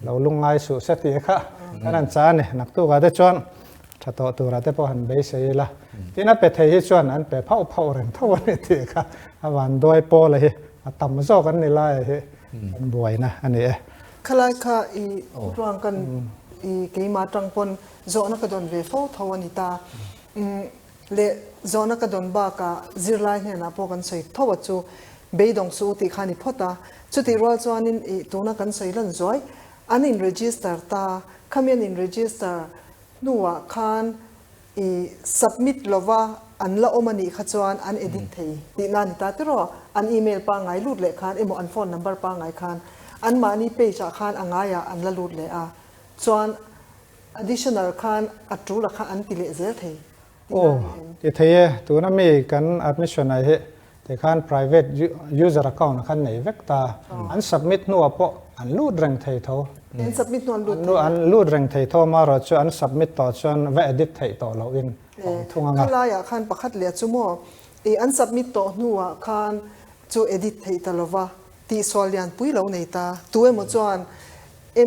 lo lungngai suh se tih kha kan han chah a ni, naktukah te chuan Tha tawh turah te pawh han beisei ila. Tin a pe thei hi chuan an pe phauh phauh reng tho a ni tih kha a van duai pawl a hi a tam zawk an ni lai a hi kan buaina a ni e. Khalai kha i ruang kan i keimah atang pawn zawhna ka dawn ve fo tho a ni ta. Le zawhna ka dawn bakah zirlai hnenah pawh kan sawi tho a chu beidawng suh u tih kha a ni phawt a. Chutih rual chuanin i tuna kan sawi lan zuai an in register ta, khami an in register hnuah khan i submit lova an la awm a nih kha chuan an edit thei tihna a ni ta tiraw? An email pangngai lut leh khan emaw an phone number pangngai khan anmahni page ah khan a ngaiah an la lut leh a, chuan additional khan a tul a kha an ti leh zel thei tihna a ni em? Aw, ti thei e. Tuna mi kan admission ah hi tikhan private user account a khan nei vek ta. An submit hnuah pawh an lut reng thei tho. An submit hnuah an lut thei. An lut reng thei tho amaherawh chu an submit tawh chuan va edit theih tawh loh in a awm thung ang a. Khalaiah khan pakhat leh chu maw i an submit tawh hnuah khan chu edit theih ta lova tihsual lian pui lo nei ta. Tu emaw chuan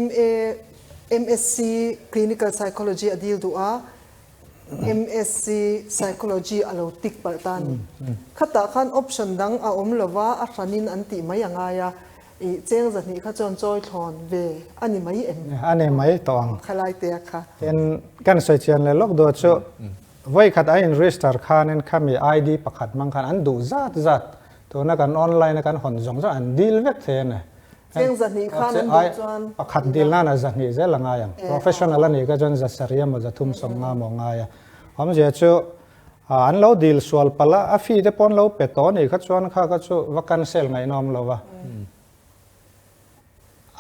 MA, MSc Clinical Psychology a dil duh a, MSc Psychology a lo tik palh ta a ni. Khatah khan option dang a awm lova a hranin an tih mai a ngai a, i cheng 200 kha chuan chawi thlawn ve a ni mai em? A ni mai tawh ang. Khalai te a kha. Tin, kan sawi chian leh lawk duh chu vawi khat a in register khanin khami ID pakhat hmang khan an duh zat zat tuna kan online a kan hawn zawng zawng an deal vek thei a ni. Cheng 200 khan an duh chuan. Pakhat dil nana 200 zel a ngai ang. Professional a nih kha chuan 700 emaw 350 emaw a ngai a. Awmzia chu an lo dil sual palh a, a fee te pawh an lo pe tawh a nih kha chuan kha kha chu va cancel ngaihnawm lo va.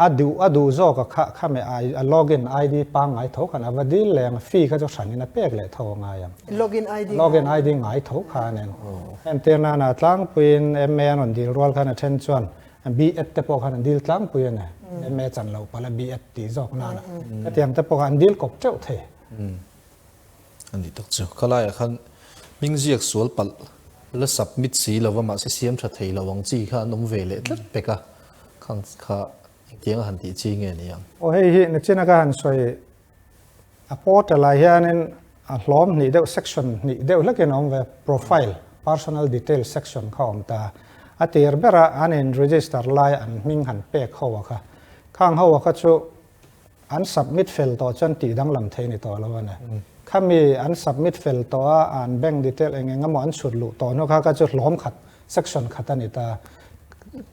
A duh a duh zawk a kha kha meh a login ID pangngai tho khan a va dil leh ang, fee kha chu hranin a pek leh tho a ngai ang. Login ID ngai. Login ID ngai tho kha a nen. Entir nana tlangpuiin MA an rawn dil rual khan a then chuan B.Ed te pawh khan an dil tlangpui a ni. MA chan loh palh a B.Ed tih zawk nana. Hetiang te pawh kha an dil kawp teuh thei. A nih tak chu. Khalaiah khan hming ziak sual palh la submit si lova mahse siam tha thei lo ang chi kha an awm ve leh tlat pek a. Khang kha engtiang a han tih chi nge ni ang? Aw hei hi nachina ka han sawi a portal ah hianin a hlawm hnih deuh section hnih deuh hlekin a awm ve profile personal detail section kha a awm ta a tir bera an in register lai an hming han pek ho a kha khang ho a kha chu an submit fel tawh chuan tih danglam thei ni tawh lo a ni khami an submit fel tawh a an bank detail eng eng emaw an chhut luh tawh hnu kha kha chu hlawm khat section khat a ni ta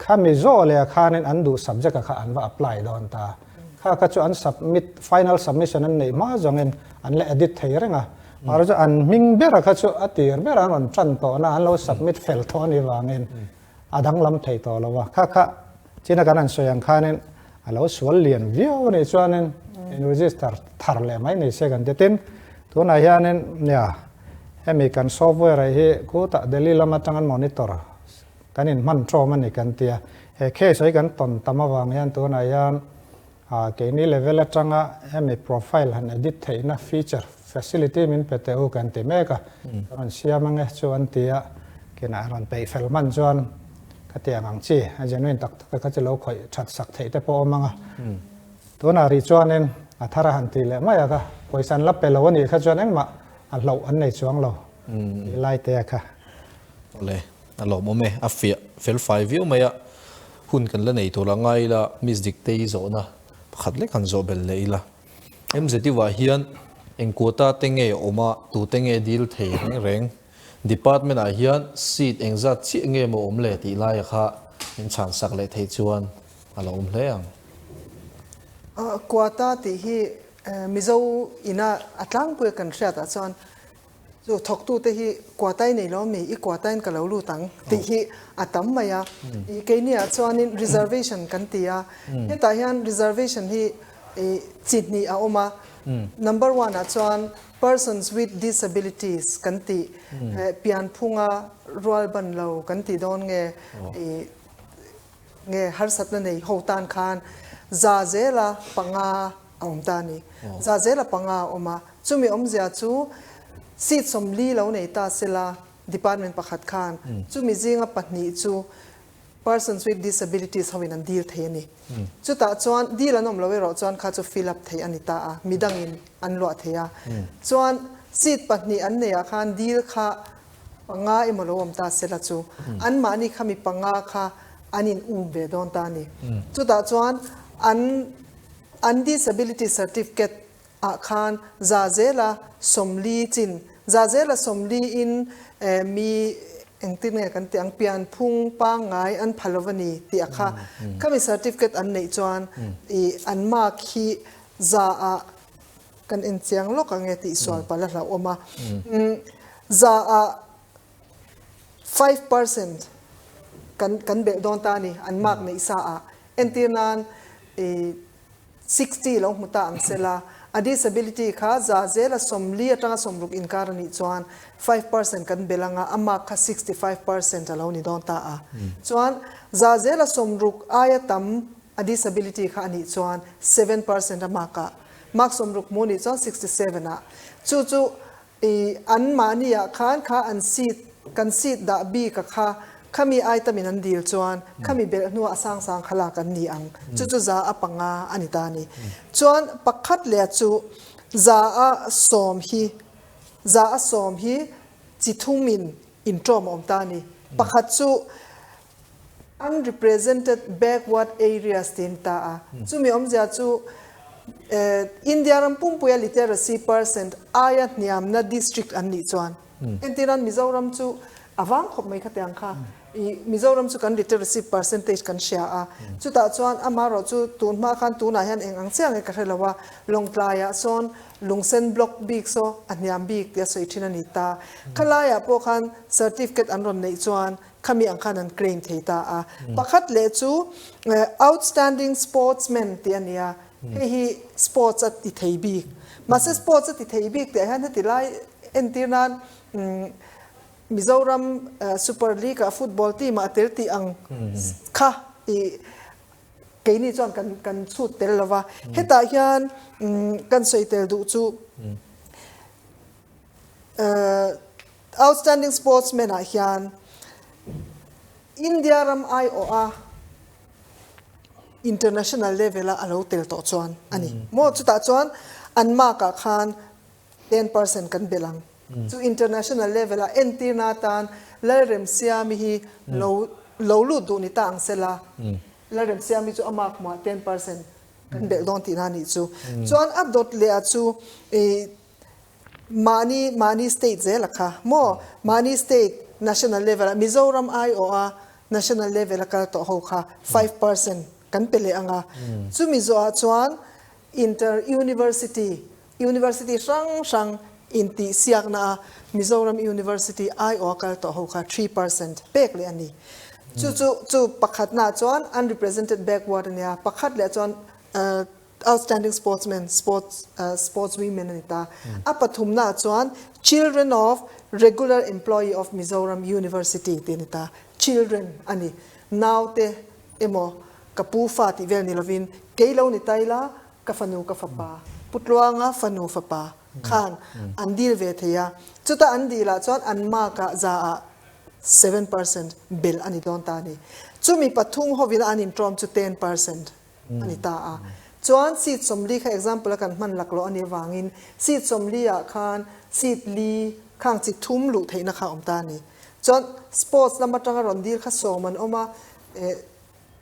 Khami zawh leh khanin an duh subject-a kha an va apply dawn ta. Kha kha chu an submit, final submission an neih hma zawngin an la edit thei reng a. Mahse chu an hming bera kha chu a tir bera an rawn tan tawhna an lo submit fel tawh a nih vangin a danglam thei tawh lo a. Kha kha china kan han sawi ang khanin a lo sual lian viau a nih chuanin in register thar leh mai ni se kan ti. Tin, tunah hianin nia hemi kan software-a hi khutah Delhi lam atang an monitor Kan inhman ṭawm a ni kan ti a, he case hi kan tawn tam avang hian tunah hian keini level atanga hemi profile han edit theihna feature facility min pe teh u kan ti mek a, ka rawn siam ange chu an ti a, kinah a rawn peih fel hman chuan Khatiang ang chi a genuine tak tak kha chu lo khawih that sak theih te pawh awm ang a. Tunah rih chuanin a thar a han ti leh mai a ka pawisa an la pe lo a nih kha chuan engmah a hlauh an nei chuang lo tih lai te a kha. Awle, a lawmawm e, a fiah fel fai viau mai a, hun kan la nei tur a ngai ila Miss Diktei zawhna pakhat lek han zawh belh leh ila. MZU-ah hian eng quota te nge awm a, tute nge dil thei reng reng? Department ah hian seat engzat chiah nge maw awm le tih laia kha min chhan sak leh theih chuan a lo awm hle ang. Quota tih hi Mizo ina a tlangpuia kan hriat ah chuan chu thawktute hi quota i nei lo ami, i quota in ka lo lut ang tih hi a tam mai a. Keini ah chuanin reservation kan ti a, hetah hian reservation hi chi hnih a awm a. Number one ah chuan Persons with disabilities kan tih pianphunga rual ban lo kan tih dawn nge i nge harsatna nei ho tan khan za zela panga a awm ta a ni. Za zela panga a awm a, chumi awmzia chu seat sawmli lo nei ta sela department pakhat khan chumi zinga pahnih chu Persons with disabilities ho in an deal thei a ni. Chutah chuan deal an awm lo erawh chuan kha chu fill up thei a ni ta a, midangin an luah thei a. Chuan seat pahnih an neih ah khan deal kha panga emaw lo awm ta sela chu anmahni kha mi panga kha an in um ve dawn ta a ni. Chutah chuan an an disability certificate ah khan za zela sawmli chin, za zela sawmli in mi engtin nge kan tih ang pianphung pangngai an pha lo a ni tih a kha khami certificate an neih chuan i an mark hi za ah kan en chiang lawk ang e tih sual palh a hlauhawm a za ah 5% kan kan belh dawn ta a ni an mark neih sa ah entir nan i 60 lo hmu ta ang sela, a disability kha za zela 40 atanga 60 inkar a nih chuan 5% kan belh anga a mark kha 65% a lo ni dawn ta a. Chuan za zela 60 aia tam a disability kha a nih chuan 7% a mark ah mark 60 hmu nih chuan 67 ah chu chu I an mahni ah khan kha an seat kan seat dah bik a kha khami item in an dil chuan khami belh hnuah a sang sang kha lak an ni ang. Chu chu za a panga a ni ta a ni. Chuan pakhat leh chu za a sawm hi za a sawm hi chi thum in intawm a awm ta a ni. Pakhat chu Unrepresented backward areas tiin ta a. Chumi awmzia chu India ram pumpuia literacy percent aia hniamna district an nih chuan entirnan Mizoram chu a vang khawp mai khatiang kha. I Mizoram chu kan literacy percentage kan hria a. Chutah chuan amaherawh chu tun hma khan tunah hian eng ang chiah nge ka hre lo a, Lawngtlaiah sawn Lungsen block bik saw a hniam bik tia sawi thin a ni ta. Khalaiah pawh khan certificate an rawn neih chuan Khami ang khan an claim thei ta a. Pakhat leh chu outstanding sportsman tih a ni a, hei hi sports a ti thei bik. Mahse sports a ti thei bik tih ah hian heti lai entir nan Mizoram Super League ah football team ah a tel tih ang kha i keini chuan kan kan chhut tel lo va. Hetah hian kan sawi tel duh chu Outstanding Sportsman ah hian India ram aiawh a international level a alo tel tawh chuan a ni maw? Chutah chuan an mark ah khan 10% kan belh ang. Chu international level ah entirna atan Lalremsiami hi lo lo lut duh ni ta ang sela, Lalremsiami chu a mark hmuah 10% kan belh dawn tihna a nih chu. Chuan a dawt leh ah chu ih Mahni mahni state zel a kha maw? Mahni state national level ah Mizoram aiawh a national level a kal tawh ho kha 5% kan pe leh ang a. Chumi zawhah chuan inter university, university hrang hrang intih siakna a Mizoram University aiawh a kal tawh ho kha 3% pek leh a ni. Chu chu chu pakhatnaah chuan unrepresented backward a nia, pakhat leh chuan Outstanding Sportsman, Sports Sports Women a ni ta. A pathumnaah chuan Children of Regular Employee of Mizoram University tih a ni ta. Children a ni. Naute emaw ka pu fa tih vel ni lovin kei lo ni ta ila ka fanu ka fapa, Pu Tluanga fanu fapa khan an deal ve thei a. Chuta an deal ah chuan an mark ah za ah. 7% belh a ni dawn ta a ni. Chumi pathum hovin an inṭawm chu 10% a ni ta a. Chuan seat 40 kha example a kan hman laklawh a nih avangin seat 40 ah khan seat li khang chi thum luh theihna kha a awm ta a ni. Chuan sports lam atanga rawn dil kha sawm an awm a, eh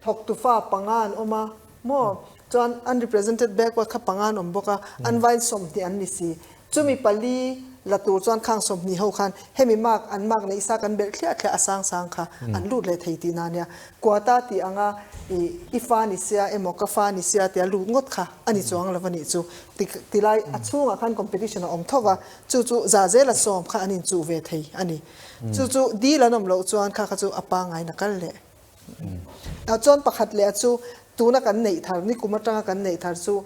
thawktu fa panga an awm a maw? Chuan unrepresented backward kha panga an awm bawk a, an vain 20 an ni si. Chumi pali la tur chuan khang 20 ho khan hemi mark an mark neih sa kan belh thliah thliah a sang sang kha an lut leh thei tihna a nia. Quota tih anga i i fa ni sia emaw ka fa ni sia tia lut ngawt kha a ni chuang lo a nih chu. Ti tilai a chhungah khan competition a awm tho va, chu chu za zela sawm kha an inchuh ve thei a ni. Chu chu deal an awm loh chuan kha kha chu a pangngai na kal leh. Chuan pakhat leh chu tuna kan neih thar, nikum atanga kan neih thar chu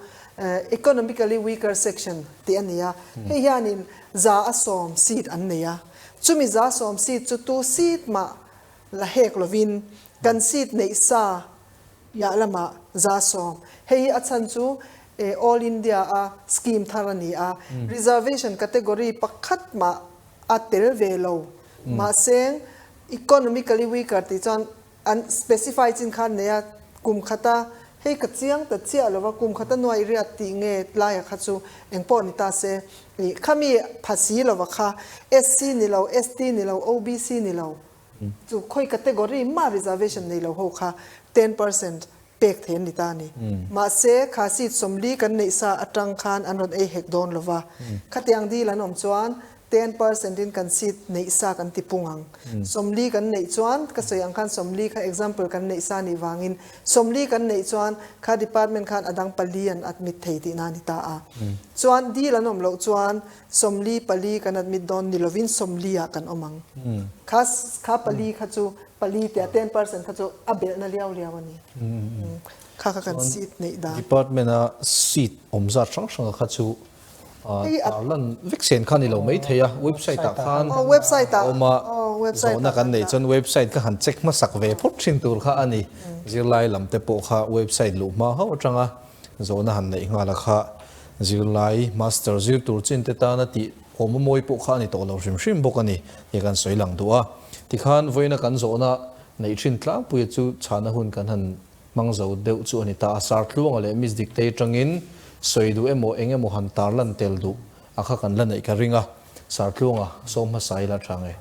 economically weaker section tih a ni a. Hei hianin 100% seat an nei a. Chumi 100% seat chu tu seat mah la hek lovin kan seat neih sa piah lamah 100%. Hei hi a chhan chu All India a scheme thar a ni a. Reservation category pakhat mah a tel ve lo. Mahse, economically weaker tih chuan an specify chin khan nei a, kum khata hei ka chiang ta chiah lo va, kum khata nuai riat tih nge laia kha chu eng pawh ni ta se, ih khami pha si lova kha SC ni lo, ST ni lo, OBC ni lo, chu khawi category mah reservation nei lo ho kha 10% pek thei an ni ta a ni. Mahse, kha seat 40 kan neih sa atang khan an rawn ei hek dawn lo va. Khatiang deal an awm chuan 10% in kan seat neih sa kan ti pung ang. 40 kan neih chuan, ka sawi ang khan 40 kha example kan neih sa nih vangin 40 kan neih chuan kha department khan a dang pali an admit thei tihna a ni ta a. Chuan deal an awm loh chuan 44 kan admit dawn ni lovin 40 ah kan awm ang. Kha kha pali kha chu pali tia 10% kha chu a belhna liau liau a ni. Kha kha kan seat neih dan. Department a seat awm zat hrang hrang kha chu tarlan vek sen kha ni lo mai thei a, website ah khan a awm a, zawhna kan neih chuan website kha han check hmasak ve phawt thin tur kha a ni. Zirlai lam te pawh kha website luh hma hauh atanga zawhna han neih nghal a kha zirlai master zir tur chin te tana tih awm a mawi pawh kha a ni tawh lo hrim hrim bawk a ni tih kan sawi lang duh a. Tikhan vawiina kan zawhna neih thin tlangpuia chu chhana hun kan han hmang zo deuh chu a ni ta a. Sartluanga leh Miss Diktei atangin sawi duh emaw eng emaw han tarlan tel duh a kha kan la neih ka ring a. Sartluanga sawm hmasa ila tha nge?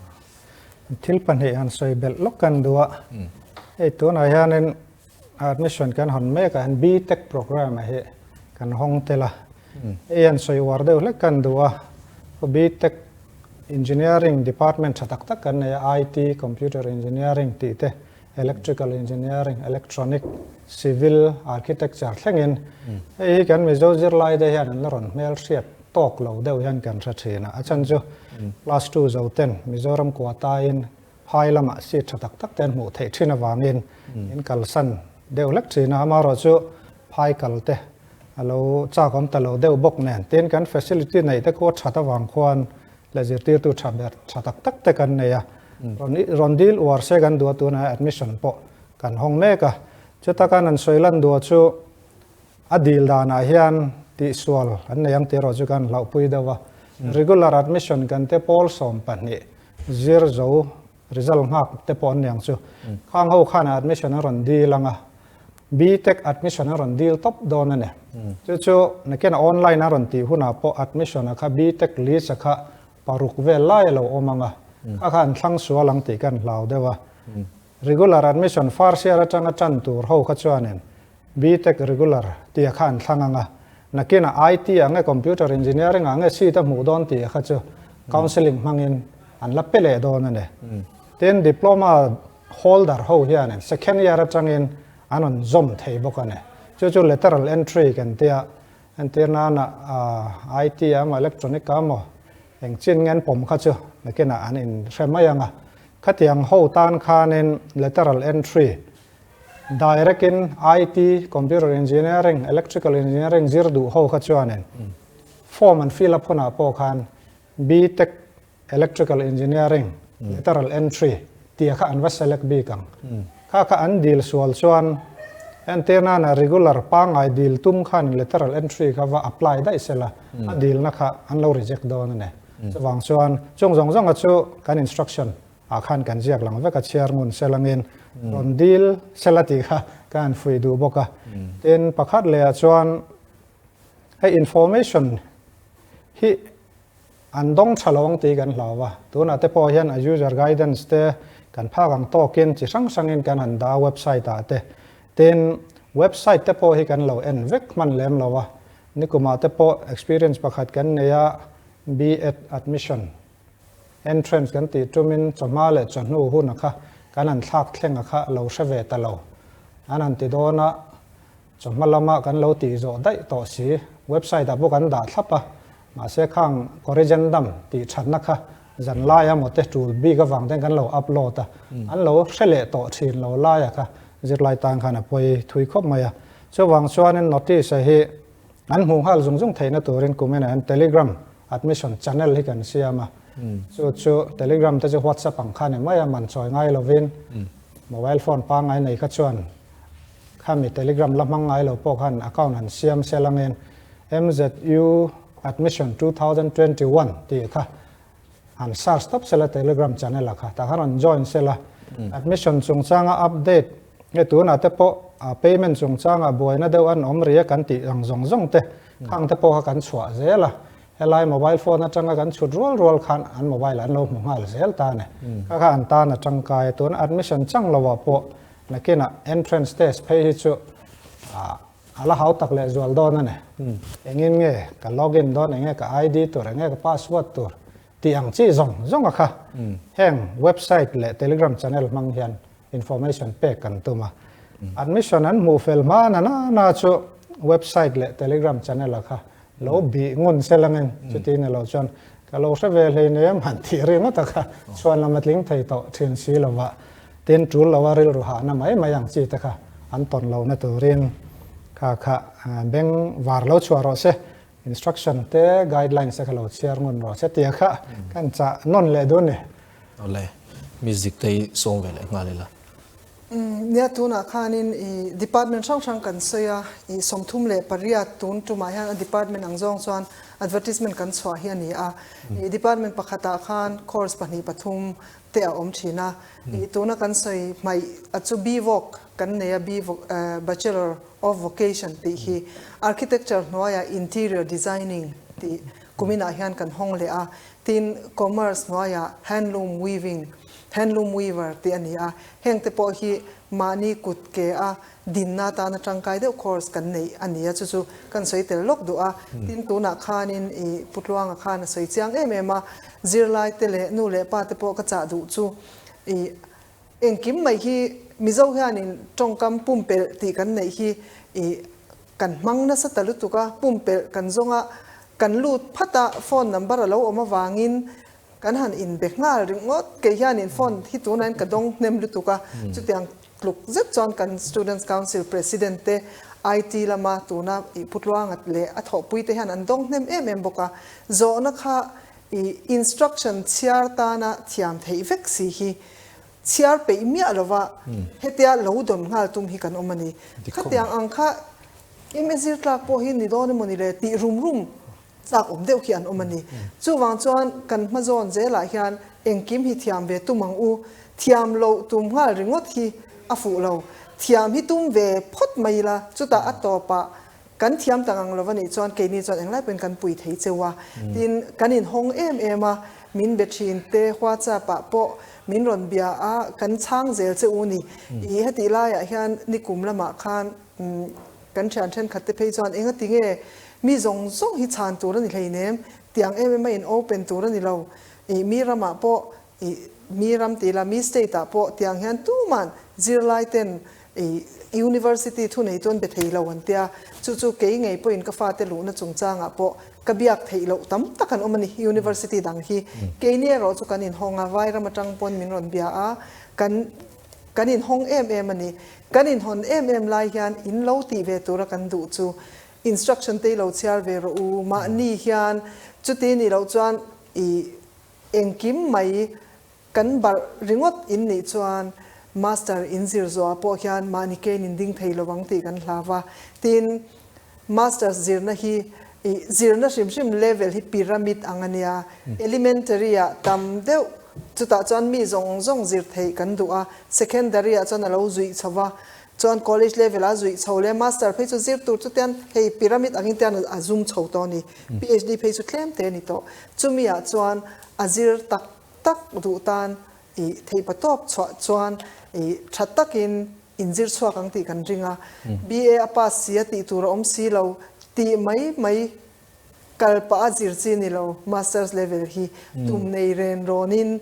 Thil pahnih han sawi belh lawk kan duh a. Hei tunah hianin Admission kan hawn mek ah hian B-Tech programme ah hi kan hawng tel a, hei hian sawi uar deuh hlek kan duh a, B-Tech Engineering department tha tak tak kan nei a, IT, Computer Engineering tih te, Electrical Engineering, Electronic, Civil, Architecture thlengin hei hi kan Mizo zirlai te hian an la rawn hmelhriat tawk lo deuh hian kan hre thin a, a chhan chu class two zo ten Mizoram kuatain Phai lamah seat tha tak tak te an hmuh theih thin avangin in kalsan deuh hlek thin a, amaherawhchu phai kal te a lo chak awm ta lo deuh bawk nen. Tin, kan facility neih te khu a that avang khuan leh zirtirtu tha ber tha tak tak te kan nei a, rawn dil uar se kan duh a, tunah admission pawh kan hawng mek a. Chuta kan han sawi lan duh chu a dil danah hian tihsual an nei ang tih erawh chu kan hlauhpui deuh a, regular admission kan te pawl 12 Zir zo result nghak te pawh an ni ang chu. Khang ho khan admission a rawn deal ang a, B-Tech admission a rawn deal tawp dawn a ni. Chu chu nakin online a rawn tih hunah pawh admission a kha B-Tech list a kha paruk vel lai a lo awm ang a, kha kha an thlang sual ang tih kan hlau deuh a. Regular admission first year atanga tan tur ho kha chuanin B-Tech regular tih a kha an thlang ang a, nakinah IT ah nge Computer Engineering ah nge seat a hmuh dawn tih a kha chu counselling hmangin an la pe leh dawn a ni. Tin, Diploma holder ho hianin second year atangin an rawn zawm thei bawk a ni. Chu chu lateral entry kan tia, entir nana IT ah emaw electronic ah emaw eng chin nge an pawm kha chu nakinah an inhre mai ang a. Khatiang ho tan khanin lateral entry Direct in IT, Computer Engineering, Electrical Engineering zir duh ho kha chuanin form an fill up hunah pawh khan B-Tech Electrical Engineering Lateral Entry tia kha an va select bik ang. Kha kha an dil sual chuan entir nana regular pangngai dil tum khanin lateral entry kha va apply daih sela a dilna kha an lo reject dawn a ni. Chuvang chuan chung zawng zawnga chu kan instruction. ah khan kan ziak lang vek a chhiar ngun selangin rawn dil sela tih kha ka han fuih duh bawk a. Tin, pakhat lehah chuan hei information hi an dawng tha lo ang tih kan hlau a, tunah te pawh hian a user guidance te kan phak ang tawkin chi hrang hrangin kan han dah a website ah te. Tin, website te pawh hi kan lo en vek hman lem lo a, nikumah te pawh experience pakhat kan nei a, B.Ed admission entrance kan tih tumin chawhma leh chawhnu huna kha kan han thlak thleng a kha lo hre ve ta lo. An han ti dawn a, chawhma lama kan lo tih zawh daih tawh si, website ah pawh kan dah thlap a, mahse khang corrigendum tih thatna kha zan laia maw te tul bik avang ten kan lo upload a, an lo hre leh tawh thin lo laia kha zirlai tan khan a pawi thui khawp mai a. Chuvang chuanin notice a hi An hmuh nghal zung zung theihna turin kumin ah hian Telegram admission channel hi kan siam a, chu chu Telegram te chu WhatsApp ang kha ni mai a, man chawi ngai lovin mobile phone pangngai nei kha chuan khami Telegram la hmang ngai lo pawh khan account han siam sel angin MZU admission 2021 tih kha han search tawp sela Telegram channel ah kha tah khan rawn join sela admission chungchanga update nge tunah te pawh payment chungchanga buaina deuh an awm ri a kan tih ang zawng zawng te khang te pawh kha kan chhuah zel a helai mobile phone atanga kan chhut rual rual khan an mobile an lo hmu nghal zel ta a ni kha kha an tan a tangkai a tuna admission chang lo ah pawh nakinah entrance test phei hi chu A la hau tak leh zual dawn a ni. Engin nge ka login dawn, enge ka ID tur, enge ka password tur tih ang chi zawng zawng a kha. Heng website leh Telegram channel hmang hian information pek kan tum a. Admission an hmuh fel hma na na na chu website leh Telegram channel a kha lo bih ngun sel angin chuti ni lo chuan ka lo hre ve hleinem han tih ringawt a kha chhuan lam a tling thei tawh thin si lova. Tin, tul loa rilru hahna mai mai ang chi te kha an tawn lohna turin kha kha beng var lo chhuah rawh se, instruction te guidelines te kha lo chhiar ngun rawh se tia kha kan chah nawn leh dun ni. Awle, music te hi sawm ve leh nghal ila. Nia tunah khanin i department hrang hrang kan sawi a, i 38 tun tumah hian a department ang zawng chuan advertisement kan chhuah hi a ni a. I department pakhatah khan course pahnih pathum te a awm thin a, ih tuna kan sawi hmaih a chu BVoc kan nei a, BVoc Bachelor of Vocation tih hi Architecture hnuaiah Interior Designing tih kuminah hian kan hawng leh a, tin Commerce hnuaiah Handloom Weaving, Handloom Weaver tih a ni a, heng te pawh hi mahni kut ke a dinna atana tangkai deuh course kan neih a ni a, chu chu kan sawi tel lawk duh a. Tin, tunah khanin ih Pu Tluanga khan a sawi chiang em em a, zirlai te leh nu leh pa te pawh ka chah duh chu ih engkim mai hi Mizo hianin tawngkam pumpelh tih kan neih hi ih kan hmang nasa ta lutuk a, pumpelh kan zawng a, kan lut phat a, phone number a lo awm avangin Kan han inbe nghal ringawt, kei hianin phone hi tunain ka dawng hnem lutuk a, chutiang tluk zet chuan kan Students Council President te IT lama tuna ih Putluanga leh a thawhpui te hian an dawng hnem em em bawk a, zawhna kha ih instruction chhiar tana thiam theih vek si hi chhiar peih miah lova hetia lo dawn nghal tum hi kan awm a ni. Khatiang ang kha MA zir tlak pawh hi ni dawn emaw ni le tih rum rum Chak awm deuh khi an awm a ni. Chuvang chuan kan hma zawn zelah hian engkim hi thiam ve tum ang u. Thiam loh tum nghal ringawt hi a fuh lo. Thiam hi tum ve phawt mai ila, chutah a tawpah kan thiam ta ngang lo a nih chuan keini chuan englai pawhin kan pui thei cheu a. Tin, kan inhawng em em a, min be thin te WhatsApp ah pawh min rawn bia a, kan chhang zel che u ni. Ih hetih laiah hian nikum lamah khan Kan thian thenkhat te phei chuan engati nge mi zawng zawng hi chhan tur a ni hleinem, tiang em em a in open tur a ni lo, ih mi ramah pawh ih mi ram ti la mi state ah pawh tiang hian tuman zirlai ten ih university thu nei chuan be thei lo an tia, chu chu kei ngei pawhin ka fate luhna chungchangah pawh ka biak theih loh tam tak an awm a ni university dang hi, keini erawh chu kan inhawng a, vai ram atang pawn min rawn bia a, kan Kan inhawng em em a ni. Kan inhawn em em lai hian in lo tih ve tura kan duh chu instruction te i lo chhiar ve rawh u, mahni hian chuti nih loh chuan i engkim mai kan barh ringawt in nih chuan master in zir zawhah pawh hian mahni kein in ding thei lo ang tih kan hlau va. Tin, masters zirna hi i zirna hrim hrim level hi pyramid ang a nia, elementary ah tam deuh. Chutah chuan mi zawng zawng zir theih kan duh a, secondary ah chuan a lo zuih chho va, chuan college level ah zuih chho leh master phei chu zir tur chu tian hei pyramid angin tian a zum chho tawh a ni, PhD phei chu tlem te a ni tawh. Chumi ah chuan a zir tak tak duh tan i theihpa tawp chhuah chuan i tha takin inzir chhuak ang tih kan ring a, BA a pass si a tih tur a awm si lo tih mai mai Kal pah a zir chi ni lo, Masters level hi tum nei ren rawnin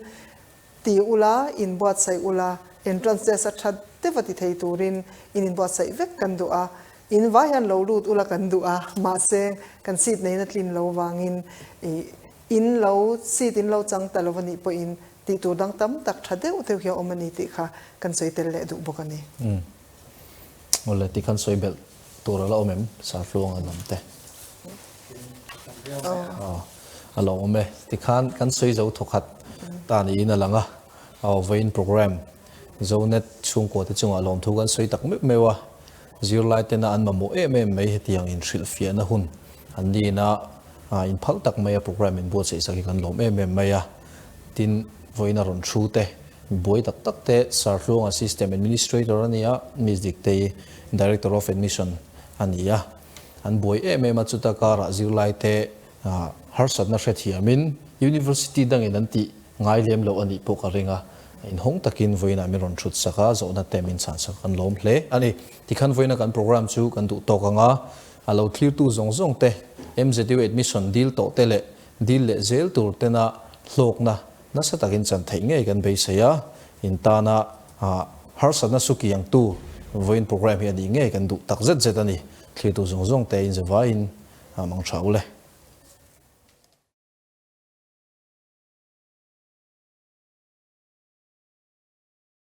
ti ula, inbuatsaih ula, entrance test a tha deuh a ti thei turin in inbuatsaih vek kan duh a, in vai hian lo lut ula kan duh a, mahse kan seat neina tlin lo vangin in lo seat in lo chang ta lo a nih pawhin tih tur dang tam tak tha deuh deuh hi a awm a ni tih kha kan sawi tel leh duh bawk a ni. Awle ti khan sawi belh tur a la awm em? Sarfluang an awm te. A lo awm e. Tikhan kan sawi zo thawkhat ta niin a lang a. Aw vawiin program Zonet chhungkua te chungah lawmthu kan sawi tak meuh meuh a. Zirlai tena an mamawh em em mai hetiang inhrilhfiahna hun an nina inphal tak mai a program inbuatsaih sak hi kan lawm em em mai a. Tin, vawiin a rawn thu te Buai tak tak te Sarhluanga System Administrator a ni a, Miss Diktei Director of Admission a ni a. An buai em em a, chuta karah zirlai te harsatna hrethiamin University dangin an tih ngai lem loh a nih pawh ka ring a. Inhawng takin vawiinah min rawn thut sak a, zawhna te min chhan sak kan lawm hle a ni. Tikhan vawiina kan program chu kan duh tawk ang a, a lo thlirtu zawng zawng te, MZU admission dil tawh te leh dil leh zel tur tena hlawkna Nasa takin chan theih ngei kan beisei a, in tana harsatna sukiangtu vawiin program hi a nih ngei kan duh tak zet zet a ni. Thlirtu zawng zawng te in zavaiin mang tha u le.